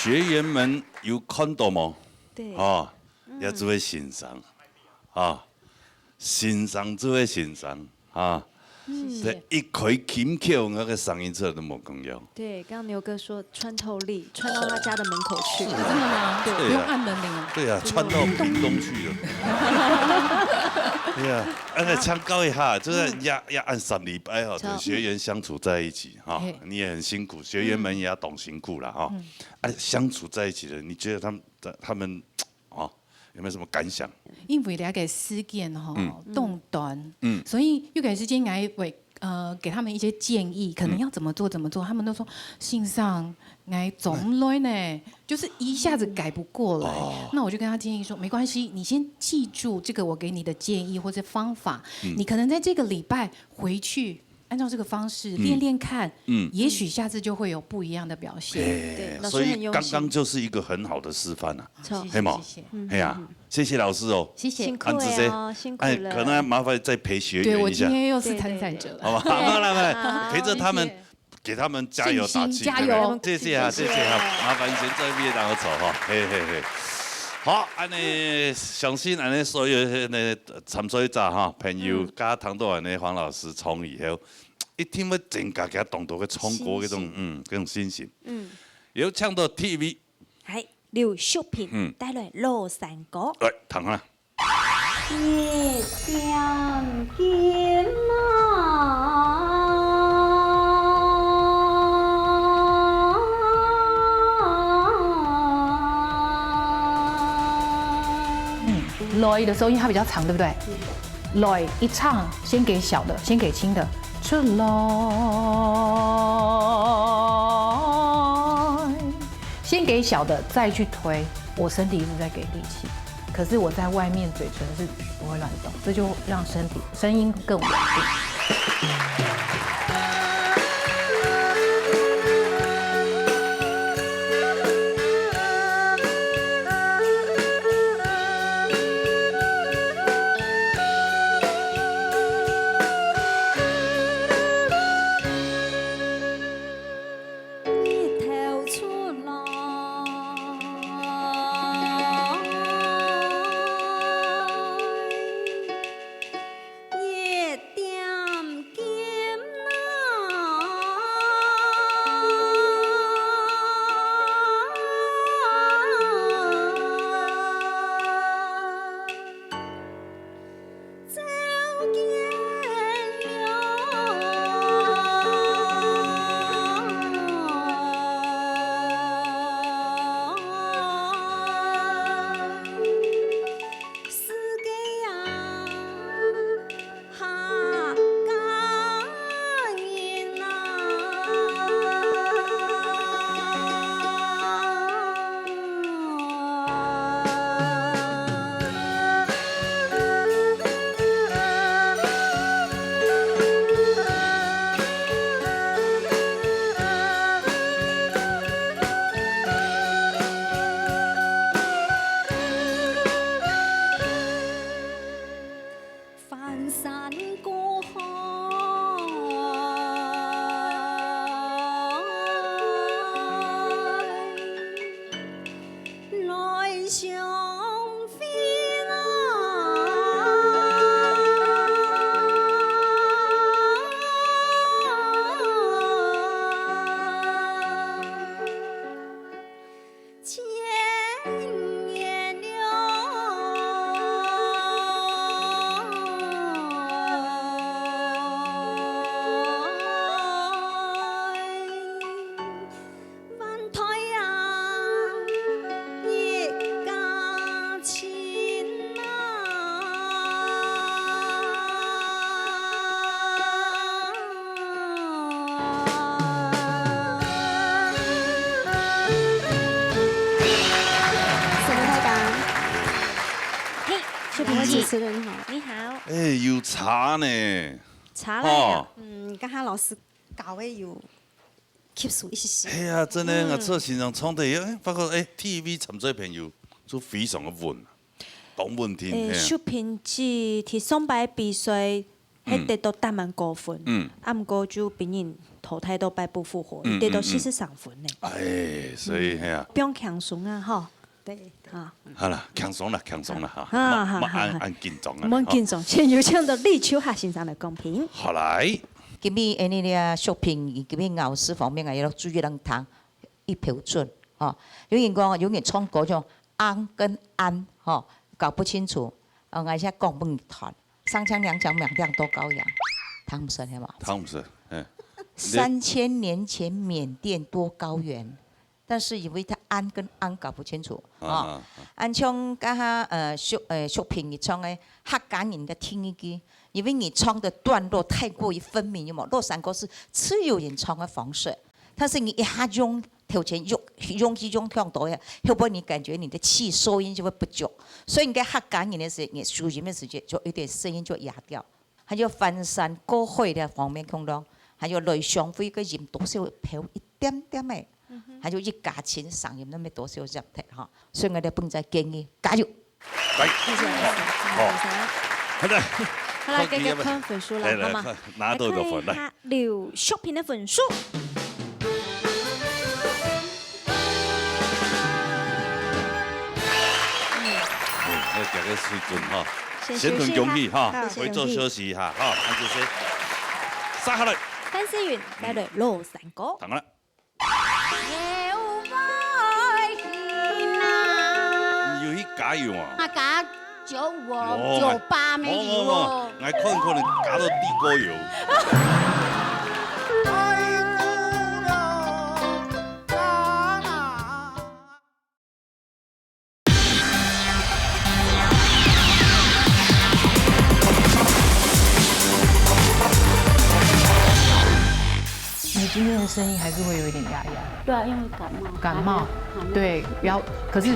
學員們有看到無？對。哦，也做得欣賞，啊，欣賞做得欣賞，啊，謝謝。這一開金口，那個聲音出來都無共樣。對，剛剛牛哥說穿透力，穿到他家的門口去。真的嗎？對啊不用按门铃啊。對啊，穿到屏東去了。對啊，哎，那請教一下，就是也也按三禮拜哈，好跟學員相處在一起哈嘿，你也很辛苦，學員們也當辛苦了哈。哎，相處在一起的，你覺得他們他們哦，有沒有什麼感想？因為了解事件吼，嗯凍短，嗯所以有段時間，𠊎會呃给他们一些建议，可能要怎么做怎么做，他们都说先生，𠊎做毋來呢，就是一下子改不过来。那我就跟他建议说，没关系，你先记住这个我给你的建议或者方法，你可能在这个礼拜回去。按照这个方式练练看，嗯也许下次就会有不一样的表现。对哎，老师很用心所以刚刚就是一个很好的示范啊，好黑毛谢谢。哎呀，谢谢老师哦，谢谢辛苦安子姐了哦，辛苦哎，了。可能麻烦再陪学对，我员一下，今天又是参赛者了。好吧？好，来来，好陪着他们谢谢。给他们加油打气，信心加对不对油谢谢啊，谢谢啊，麻烦先在边让我走哈，嘿嘿嘿。好，安呢相信安呢所有的那参赛者哈朋友，加谈到安呢黄老师唱以后，一定会增加给他懂得个唱歌这种嗯这种信心。嗯，有请到 T V，系刘淑萍嗯带来老山歌。来谈啊。一点金啊。来的时候，因为它比较长，对不对？来一唱，先给小的，先给轻的，出来，先给小的，再去推。我身体一直在给力气，可是我在外面嘴唇是不会乱动，这就让身体声音更稳定。什么太高？嘿，秀萍的主持人好。你好。哎，有差呢。差了呀。哦，嗯，刚刚老师搞的有吸收一些些。哎呀，真的，我做先生唱的，哎，发觉哎，T V 参赛朋友就非常的稳，当稳定。诶，哎呀秀萍姐，第上擺比賽嗯。係得到當滿高分，嗯。啊，毋過就分人淘汰到敗部復活，嗯，得到四十三分呢。嗯，嗯。哎，所以，嗯。係啊。放輕鬆啊，吼。對，對。啊。好啦，輕鬆啦，輕鬆啦，哈。啊，莫，好，好，好。莫恁，恁緊張啊，莫緊張，吼。先有請到李秋霞先生來講評。好，來。今日恁呢个作品，今日咬字方面啊，要注意人聽。 一標準，吼。有人講，有人唱歌就ang跟an，吼，搞不清楚。哦，𠊎先講分你聽，三槍兩槍命令多高揚，聽毋識係無？聽毋識，嘿。三千年前緬甸多高原，但是因為佢an跟ang搞不清楚，啊，吼。啊，啊。恁像這下，呃，作，呃，作品佢唱个客家人个定義句，因為你唱的段落太過於分明，有無？落山歌是自由吟唱的方式， 但是你一下用頭前用，用氣用忒多呀，會不會你感覺你的氣收音就會不足？所以你在客家人的時，你收音的時間就有點聲音就啞掉。還有翻山過海的方面共樣，還有來相會个音多少飄一點點的，嗯哼。還有一家親聲音那麼多少入忒哈。所以我在本在建議，加油！ 來。謝謝老師，好。謝謝老師。好的。好，來，看看，給，給看分數了，來，來，好嗎？看，拿到一個分，來。來看一下劉淑萍的分數。嗯。哎，這個水準哈，先休息一下。先同恭喜哈，好，回座休息一下哈，謝謝。恁仔細。續下來。潘思韻帶來《老山歌》。嗯。當然。 你有去加油啊？啊，加九五，哦，九八沒有哦。無，無，無，𠊎看可能加到地溝油。你今天的聲音還是會有一點啞啞。對啊，因為感冒。感冒，還沒有，還沒有。對，不要，可是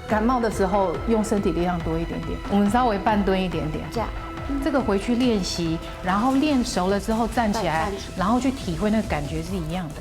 感冒的時候用身體力量多一點點，我們稍微半蹲一點點。這樣。這個回去練習，然後練熟了之後站起來，再站起來。然後去體會那個感覺是一樣的。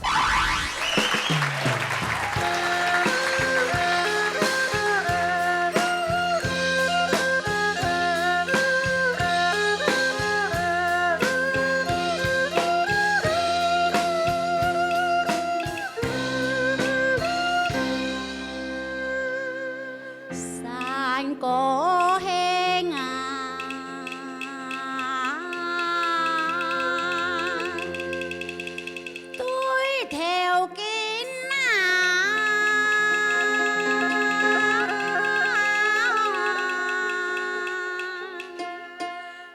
山歌興啊，對頭巾啊。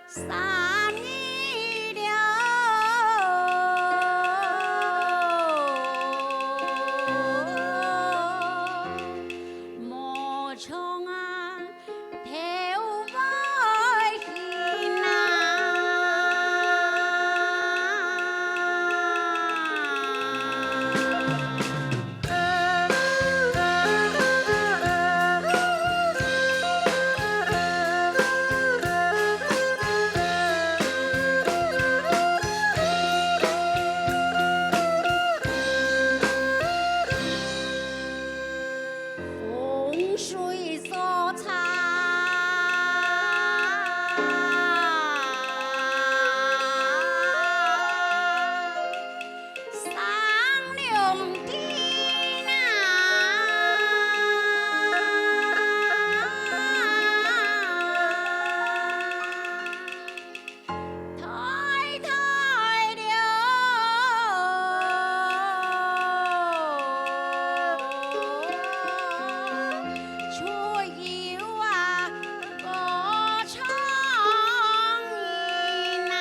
山裡了，無像啊，頭尾形啊。 風水做茶。 生龍天啊，太太了，出遊啊。 歌唱人啊。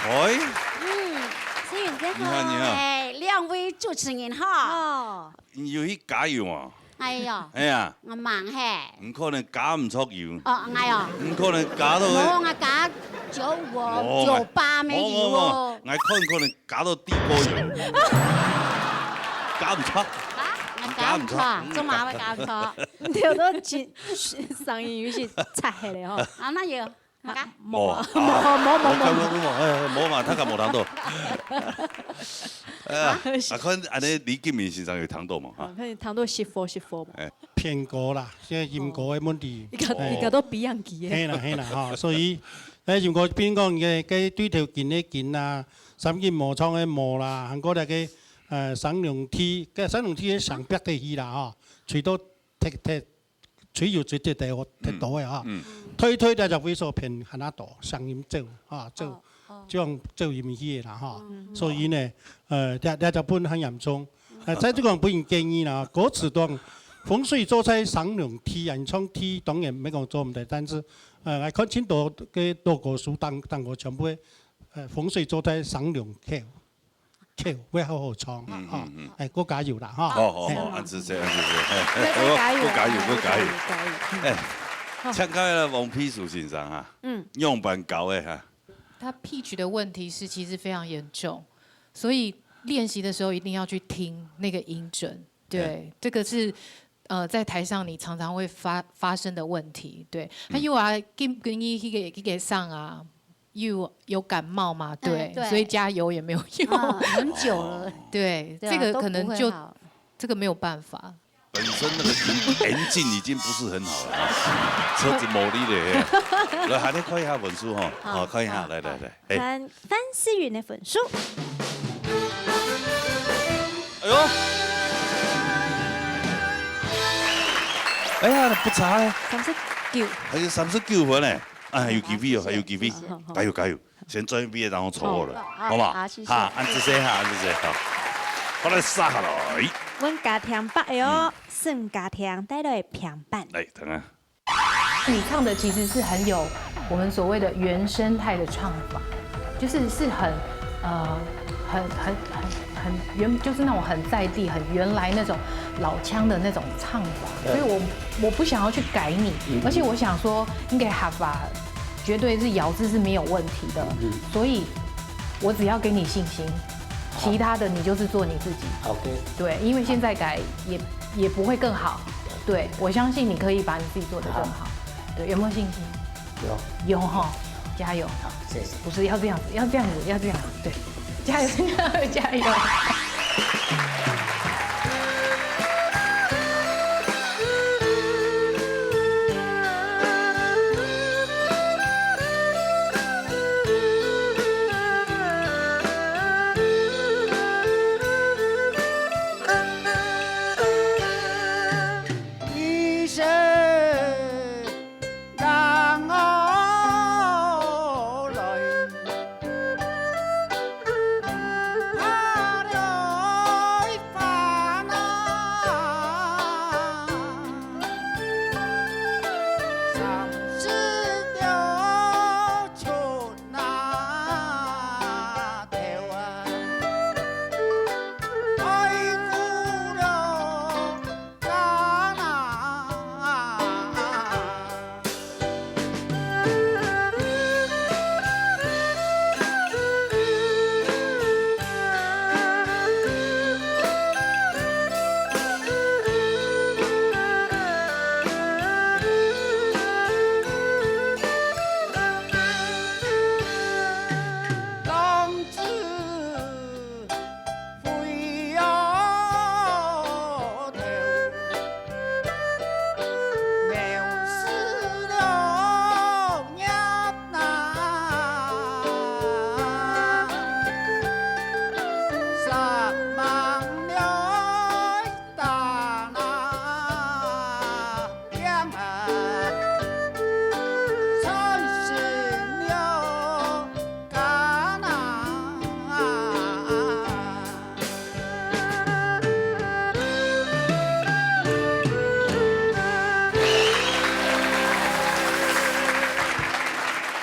喂。嗯，思韻姐好。你好，你好。哎，兩位主持人好。哦。你有去加油啊？ 哎喲，哎呀，𠊎吂係。你可能加毋著油。哦，𠊎哦。你可能加到个，無，𠊎加九五哦，哦，九八沒有哦。無，無，無，𠊎看可能加到地溝油。加毋著。啊？𠊎加毋著，加毋著，嗯。做麼个會加毋著？你聽到聲音有些差起來吼。啊，那有。啊，無啊，無，無，無，無，無，無，哎，無嘛，大家無聽到。哎呀，啊，看恁呢，李金明先生有聽到無？哈。啊，看你聽到識貨，識貨無？哎。騙歌啦，這音歌个問題。你个，哎。你个都比人奇个。嘿啦，嘿啦，哈，所以，哎，如果比如講，个，个對頭近个近啊，三更無唱个無啦，還過那個，呃，雙龍戲，个雙龍戲个上壁个戲啦，哈，吹到踢踢 吹有吹得得，踢到个哈。嗯。推推這隻位所偏還較多，聲音走哈，走，哦，哦。這樣走音去个啦哈。嗯。所以呢，呃，這，這隻本很嚴重。呃，在這個本建議啦，歌詞當風水做在雙龍梯啊，你唱梯當然毋係講做毋得，但是，呃，來看盡多个老歌手當，當歌全部个，呃，風水做在雙龍口。 口會好好唱，嗯，哈，嗯，嗯。哎，過加油啦，哈。好，好，好，哎。恁仔細，恁仔細，嘿，再，再加油，過加油，過加油。加油，加油。哎，好。請教一下王皮書先生哈，嗯。仰般教个哈？他 pitch 的問題是其實非常嚴重，所以練習的時候一定要去聽那個音準。對，對。這個是，呃，在台上你常常會發，發生的問題。對，嗯。還有啊，今，今日那個，那個上啊， 又有感冒嘛，哎，對，對。所以加油也沒有用。啊，很久了。对，对啊，这个可能就，都不会好。这个没有办法。本身那个engine已经不是很好了啊，车子没力了。来，还得看一下分数哈，好，好，看一下，好，来，来，好。来，哎。看范思云的分数。哎呦，哎呀，不差哎。三十九。还有三十九分呢。 啊，还有机会哦，还有机会，好，好，好。加油，加油！先转一遍，然后错了，好，好，好不好？好，谢谢。哈，恁仔細哈，恁仔細哈。好，來，續下來。阮家庭八个哦，嗯。沈家庭帶來平板。來，等下。你唱的其實是很有我們所謂的原生態的唱法，就是，是很，呃，很，很，很，很原，就是那種很在地、很原來那種老腔的那種唱法，对。所以我，我不想要去改你，嗯。而且我想说，应该合法，绝对是咬字是没有问题的，嗯。所以我只要给你信心，好。其他的你就是做你自己。OK。对，因为现在改也，也不会更好。对，我相信你可以把你自己做得更好。好。对，有没有信心？有。有哈，加油。好，谢谢。不是，要这样子，要这样子，要这样子，对，加油，加油，加油。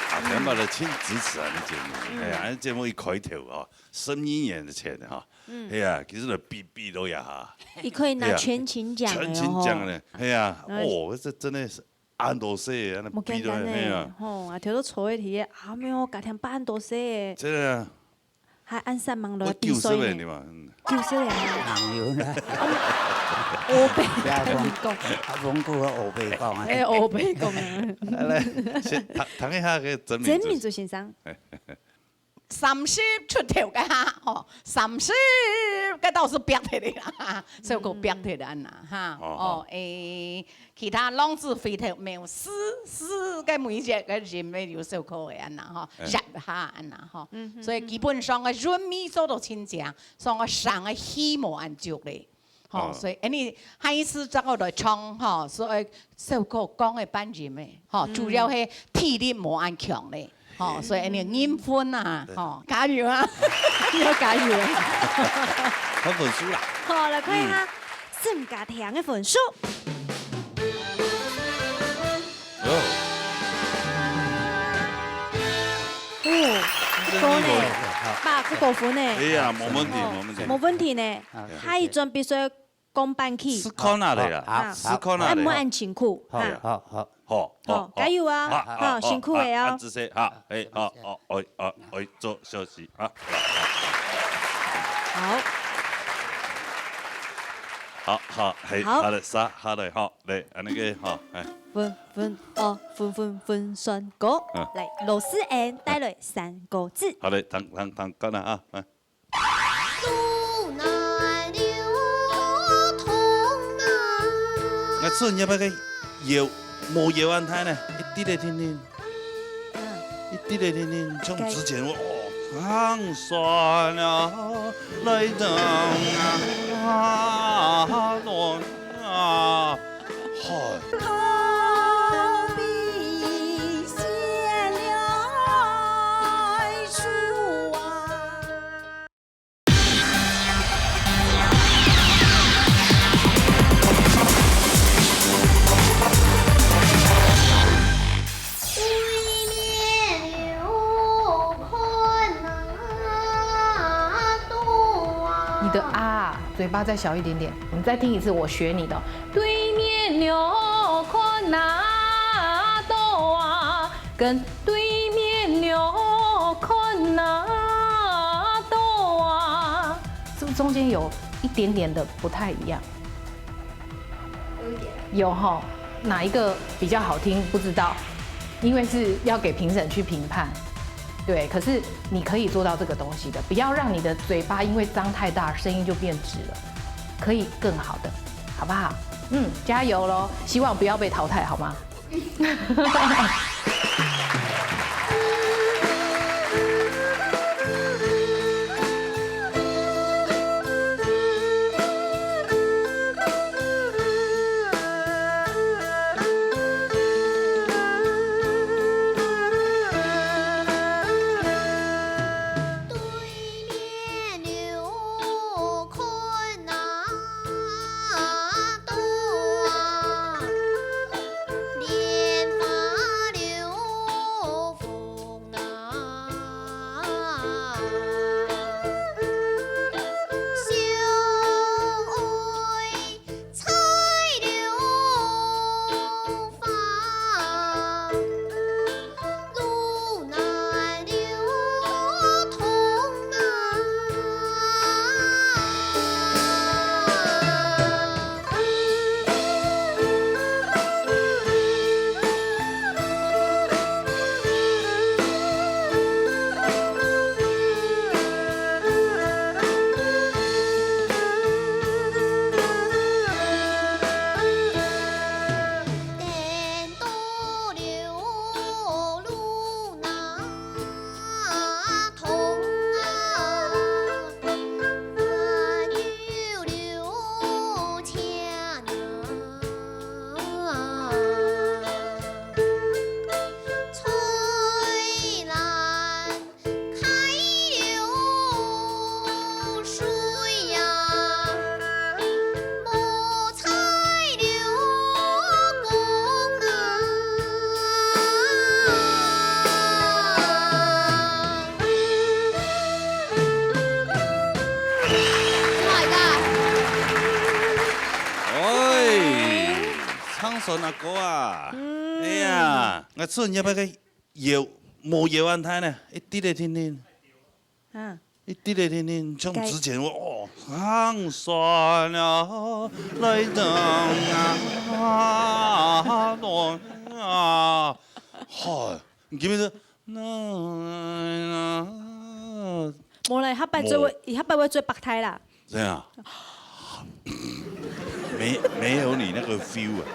啊，咱们来请支持啊，你节目，哎呀，咱节目一开头啊，十二年的前哈，哎呀，其实呢，比比都呀哈，你可以拿全勤奖了哦。全勤奖呢，哎呀，哦，这真的是 恁多歲，恁樣比到，無簡單呢，嘿啊。吼，啊，頭都坐一起，啊，沒有，家庭辦恁多歲，真的啊。還恁煞猛落比賽呢。我九十歲了嘛，嗯。九十歲啊。人有啦。烏白，你講。啊，蒙古个烏白講啊。哎，烏白講啊。來，先聽，聽一下个真名真名族先生。三十出頭个哈，吼，三十个倒是逼忒个啦，所以講逼忒个安那哈。哦，哦。哦，誒，其他浪子回頭無，是，是个每一个个人个有首歌个安那吼，哎。一下安那吼。嗯哼，所以基本上个韻味做到親像，所以我上个戲無安足咧。 吼，哦。所以，恁呢，下一次再過來唱，吼，所以首歌講个半音个，吼，嗯。主要係體力無恁強咧，吼，嘿。所以恁呢，認分啊，對。吼，加油啊，要加油啊。看分數啦。好，來看一下，嗯。沈家庭个分數。哦。哦，不高呢，八十九分呢。哎呀，無問題，哦，無問題。無問題呢。好，下一轉必須 講半句。試看下咧啦，好，好，試看下咧。哎，莫恁辛苦，好，哈。好，好。好，好，好，加油啊，好，好，好，辛苦个哦。好，恁仔細，好，哎，好，好，哎，好，哎，做休息，好。好。好，好，嘿，好。好了，煞下來，好，來，恁呢个，好，哎。分，分，哦，分，分，分，算歌。嗯。來，羅思恩帶來三個字。好嘞，聽，聽，聽看啊，啊，哎。 路難流通啊。𠊎出入該个腰，無腰恁大呢，一滴个定定，嗯。一滴个定定，像之前我，哦，行山啊，來等啊，亂啊，嗨。逃避先来处啊。 对面有困难多啊。你的啊，嘴巴再小一点点。我们再听一次，我学你的。对面有困难多啊，跟对面有困难多啊，是不是中间有一点点的不太一样？ 有吼，哪一个比较好听不知道，因为是要给评审去评判。对，可是你可以做到这个东西的，不要让你的嘴巴因为张太大，声音就变直了，可以更好的，好不好？嗯，加油喽！希望不要被淘汰，好吗？哎，唱山阿哥啊！嗯。哎呀，𠊎出入該个腰，無腰恁大呢，一滴个定定。啊。一滴咧天天，像之前我哦，行山啊，来等啊，啊，好，你记不记得？那那無啦，下擺做會，下擺會做白胎啦。怎样？没没有你那个 feel 啊？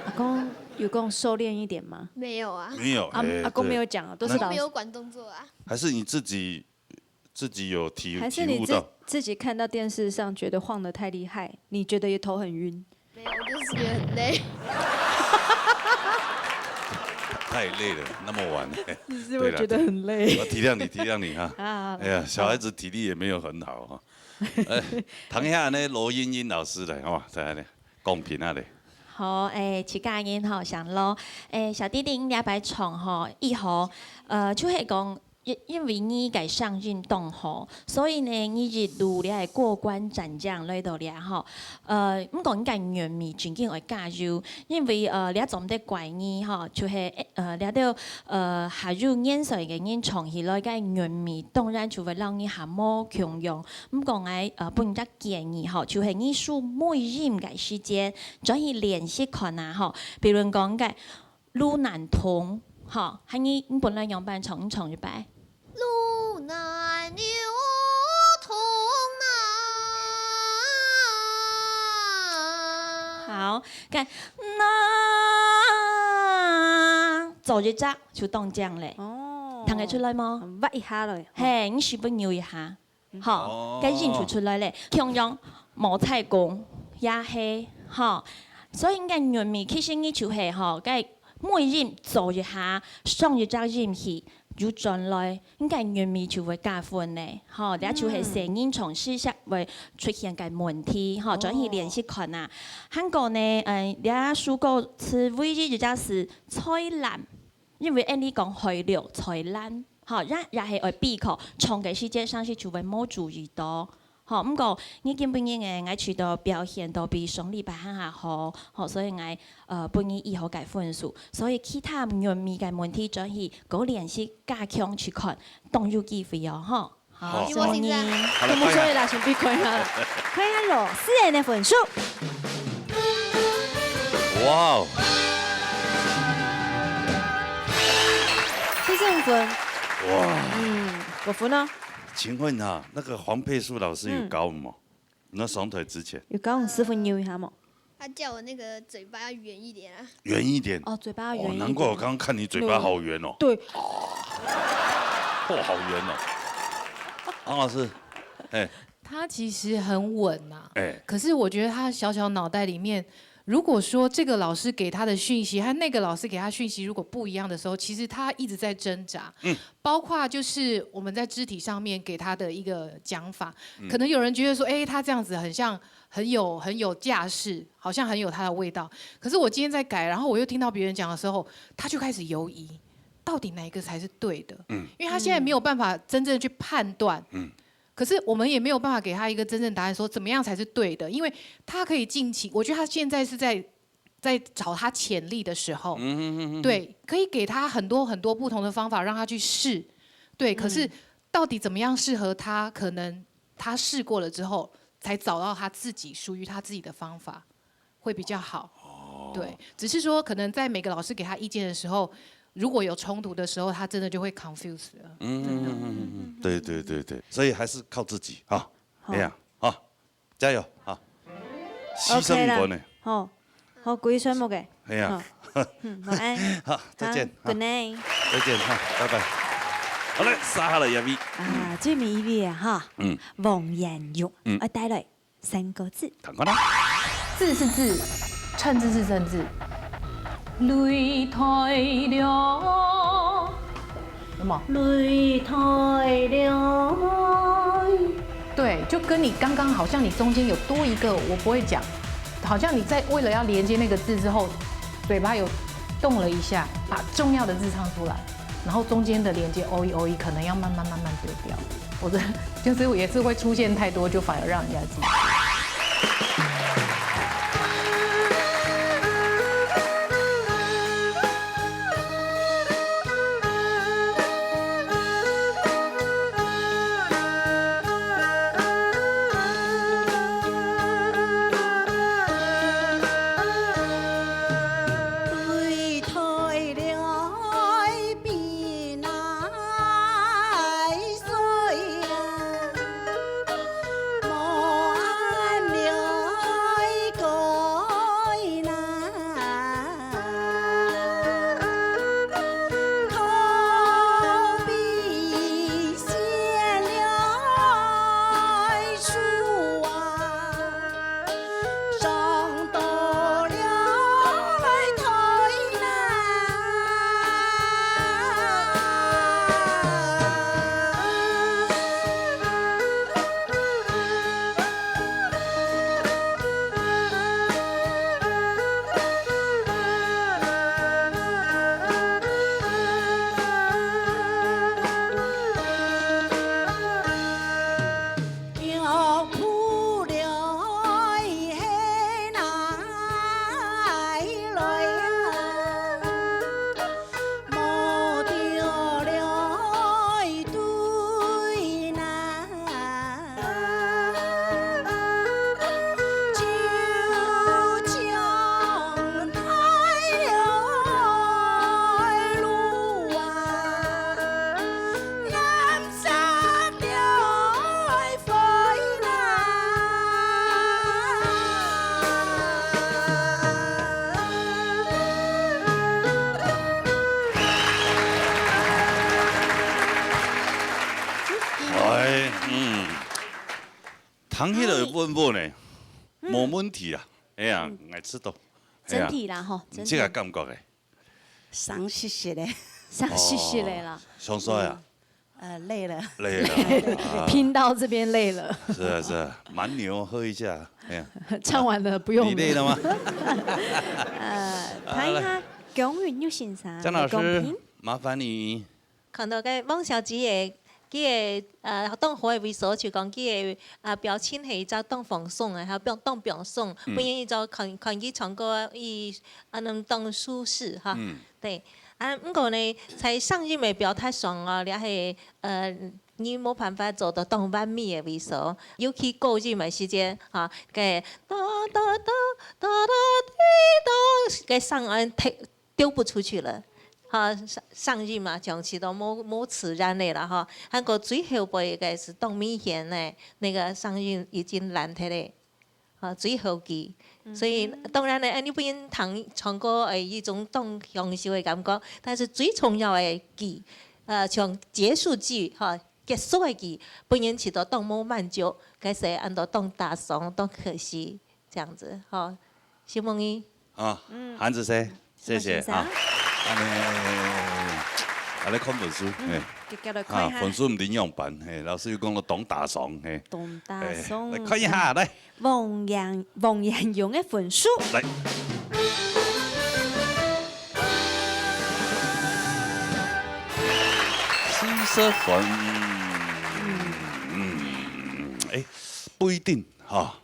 阿公有跟我收敛一点吗？没有啊，没有，阿哎阿公没有对讲啊，都是都没有老师。管动作啊。还是你自己自己有体还是你自体悟到？自己看到电视上觉得晃得太厉害，你觉得也头很晕？没有，我就是觉得很累。太累了，那么晚。你是不是觉得很累？我体谅你，体谅你哈。啊哎呀，小孩子体力也没有很好哈。哎，唐下呢，罗英英老师来，好吧，再来呢，公平啊嘞。好，誒，自家人吼，想咯，誒，小弟弟，你這擺唱吼，以後，呃，就係講，因因為你个聲音當好，所以呢，你一路這个過關斬將來到這吼，呃，毋過你个韻味正經愛加油，因為呃，這總得怪你吼，就係呃，這兜呃，還有年歲个人唱起來个韻味，當然就會讓你還無共樣。毋過𠊎呃，分你隻建議吼，就係你收尾音个時節，轉去練習看啊吼。比如講个路難通，吼，還你你本來仰般唱，你唱一擺。路难又通啊。好，看，那做一隻就當靚咧，哦，聽得出來無？挖一下咯。嘿，你是不是扭一下？好，該音就出來咧。共樣無彩工也係，吼，所以應該韻味其實你就係吼，該尾音做一下，上一隻音去，又轉來，應該韻味就會加分咧，吼，這就係細人唱時節會出現个問題，吼，轉去練習看啊。還過呢，嗯，這首歌詞唯一一隻字菜籃。 因為恁呢講海陸菜籃，吼，也也係愛比較，唱个時節上時就會無注意到。吼，毋過你今晡日誒，𠊎覺得表現到比上禮拜還較好，吼，所以𠊎呃分你以後个分數，所以其他韻味个問題轉去多練習加強去看，當有機會哦，吼。好，因為我緊張歡迎。好來我們所有老師比看一下，看一下老師个分數。哇哦，七十五分，哇！嗯，五分哦。请问哈，那个黄佩树老师有嗯教我们吗？那上台之前，有教我們師傅扭一下無？他叫我那个嘴巴要圆一点啊。圆一点。哦，嘴巴要哦，圆一点。难怪我刚刚看你嘴巴好圆哦，對，哦，好圆哦。唐老师，哎他其实很稳呐、哎，可是我觉得他小小脑袋里面，如果说这个老师给他的讯息和那个老师给他讯息如果不一样的时候，其实他一直在挣扎。嗯包括就是我们在肢体上面给他的一个讲法，可能有人觉得说，哎、他这样子很像很有很有架势，好像很有他的味道。可是我今天在改，然后我又听到别人讲的时候，他就开始犹疑，到底哪一个才是对的？嗯因为他现在没有办法真正去判断。嗯可是我们也没有办法给他一个真正答案，说怎么样才是对的，因为他可以尽情。我觉得他现在是在在找他潜力的时候，嗯对，可以给他很多很多不同的方法让他去试，对。可是到底怎么样适合他，可能他试过了之后，才找到他自己属于他自己的方法，会比较好。对，只是说可能在每个老师给他意见的时候，如果有冲突的时候，他真的就会 confuse 了。嗯，对对对对，所以还是靠自己哈。好哎呀，好，加油啊！牺牲一个呢，好，好，舉手目个。哎呀，好，嗯，晚安。好，再见。好，good night。再见哈，拜拜。好嘞，杀好了，亚比。啊，最尾一位啊哈，嗯，黃彥玉，嗯啊，帶來三個字。趕快啦。字是字，称字是称字，擂台了，有没有？擂台了。对，就跟你刚刚好像你中间有多一个我不会讲，好像你在为了要连接那个字之后，嘴巴有动了一下，把重要的字唱出来，然后中间的连接 o e o e 可能要慢慢慢慢丢掉。我这就是也是会出现太多，就反而让人家记。講起來穩穩的，無問題啊。哎呀，𠊎知道。哎呀，整體啦吼，整體。你這个感覺誒？傷失失的。傷失失的啦。哦，想說呀，呃，累了。累了。啊，拼到這邊累了。是啊，是啊，蠻牛喝一下，哎呀。唱完了，不用了。你累了嗎？呃，談一下龔允玉先生的公平。江老師，麻煩你。 看到該汪小姐个，佢个，呃，當好个位所，就講佢个，呃，表情係一隻當放鬆个，還有當，當放鬆，嗯。本人一隻看，看佢唱歌，佢，啊，恁當舒適哈。嗯。對。啊，毋過呢，在聲音个表達上哦，這係，呃，你無辦法做到當完美个位所，尤其高音个時間，哈，該，噠，噠，噠，噠，噠，滴，噠，該聲音忒 丟不出去了。哈，聲，聲音嘛，講起都無，無自然个啦，哈。還過最後背个係當明顯个，那個聲音已經爛忒了，哈，最後句。所以，當然呢，哎，你本人聽，唱歌，哎，一種當享受个感覺，但是最重要个句，呃，像結束句，哈，結束个句，本人起到當無滿足，該係恁到當打爽，當可惜。 這樣子，吼，承蒙你。啊，嗯。韓子詩，謝謝啊。先生。恁呢，恁呢看分數，嗯，嘿。直接來看一下。啊，分數毋知仰般，嘿，老師又講到當打爽，嘿。當打爽。哎，來看一下，來。王彥，王彥勇个分數。來。四十分。嗯，哎，不一定哈。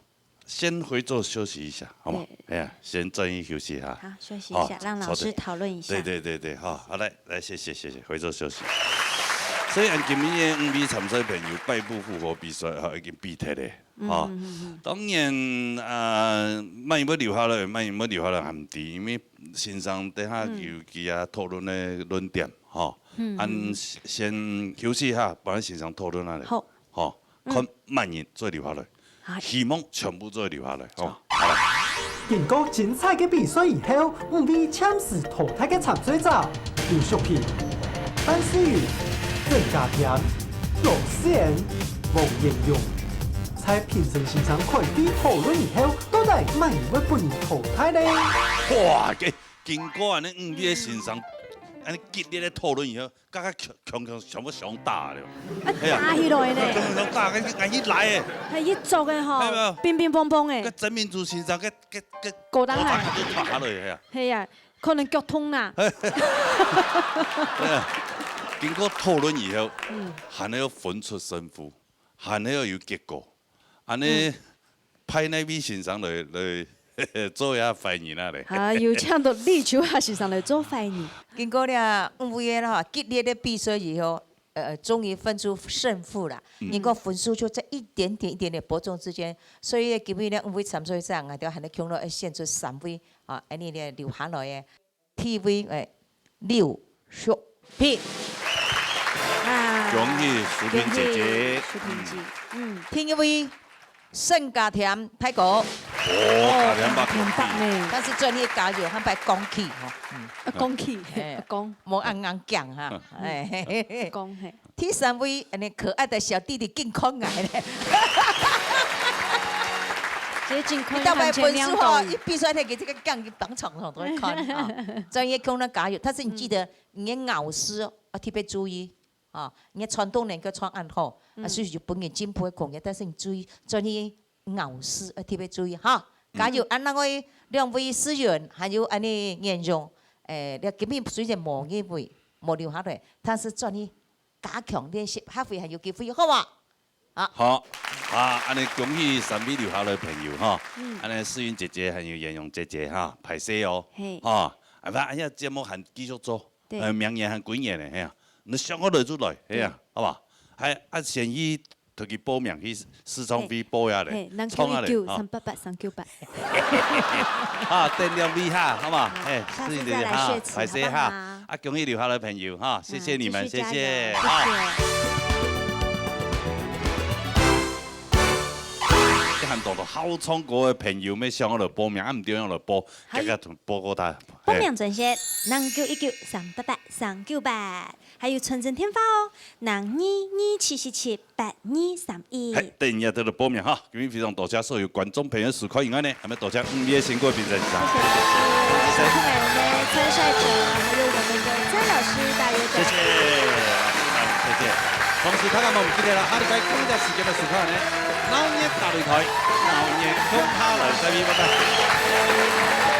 先回座休息一下，好嗎？對。哎呀，先專心休息哈。好，休息一下，好，讓老師討論一下。坐等。對，對，對，對，好，好，來，來，謝謝，謝謝，回座休息。所以，恁今日个五位參賽朋友敗部復活比賽，哈，已經比忒了，嗯，哈。嗯，嗯，嗯。當然，啊，萬一要留下來，萬一要留下來，還毋知，因為先生等下有其他討論个論點，哈。嗯。恁先休息一下，幫先生討論下來。好。 吼，嗯。看萬一做得留下來，係。希望全部做得留下來，吼。好。好了。經過精彩个比賽以後，五位暫時淘汰个參賽者有淑萍、范思雨、鄭家添、羅思妍、王彥勇，在評審先生開會討論以後，到底麼人會分人淘汰呢？哇，經，經過恁呢五位先生，恁呢激烈个討論以後， 剛剛強強強全部想打了。啊，嘿啊，打起來呢。強強想打，該，該去來誒。還一足誒吼，係無？乒乒乓乓誒。該曾明珠先生，該，該，該，高當海。高當海就打下來誒啊。係啊，可能腳痛啦。係啊，經過討論以後，嗯。還要分出勝負，還要有結果，恁呢，嗯。 派哪位先生來，來做一下壞人啊咧？啊，有請到李秋霞先生來做壞人。經過了五位个吼，激烈个比賽以後，呃，終於分出勝負啦。嗯。經過分數就差一點點、一點點伯仲之間，所以今日呢，五位參賽者，𠊎兜還係共同愛選出三位啊，恁呢呢留下來个。 第一位，誒，劉淑萍。啊，恭喜淑萍姐姐。恭喜淑萍姐。嗯。第二位，沈家添大哥。哦，家添伯。家添伯呢？但是專業加油，還愛講起吼。嗯。啊，講起，誒，啊，講。無恁硬頸哈，嗯。誒。講，嘿。 第三位，恁呢可愛个小弟弟緊看𠊎咧。這緊看，你大概分數吼，一比出來，佢這个槓一當長長都會看啊。專業共同加油，但是你記得，嗯。你个咬字哦，要特別注意啊。你个傳統能夠傳恁好，嗯。啊，所以就分人進步个空間，但是你注意，專業咬字要特別注意哈。加油！嗯。啊，另外兩位思源，還有恁呢彥勇，誒，你今日雖然無入圍，無留下來，但是專業 加強練習，下回還有機會，好無？啊。好，啊，恁呢恭喜三位留下來个朋友哈。嗯。恁呢思雲姐姐還有彥勇姐姐哈，歹勢哦。嘿。哈，啊，反正哎呀，節目還繼續做，對。呃，明年還幾年呢，嘿啊，你想好來就來，嘿啊，對。好無？還，啊，先去同佢報名去試唱會報下咧，嘿，嘿，唱下咧，哈。零九一九三八八三九八。 啊，等兩位哈，好嗎？好，哎，下次再來試一下，謝謝哈，歹勢哈。好不好？啊，恭喜留下來个朋友哈，謝謝你們，嗯，繼續加油，謝謝，謝謝。好。謝謝。當多好唱歌个朋友，乜想要來報名，啊，毋知愛來報，係。遽遽報告佢。報名專線：零九一九三八八三九八，還有傳真電話哦，零二二七七七八二三一。係，等一下就來報名哈。今日非常多謝所有觀眾朋友收看以外呢，還有多謝五月新歌評審。謝謝老師，謝謝我們的參賽者，還有我們的詹老師，大家謝謝。謝謝。同時，大家毋好忘記了，下禮拜同一時間來收看呢，鬧熱大擂台，鬧熱共下來，再見，拜拜。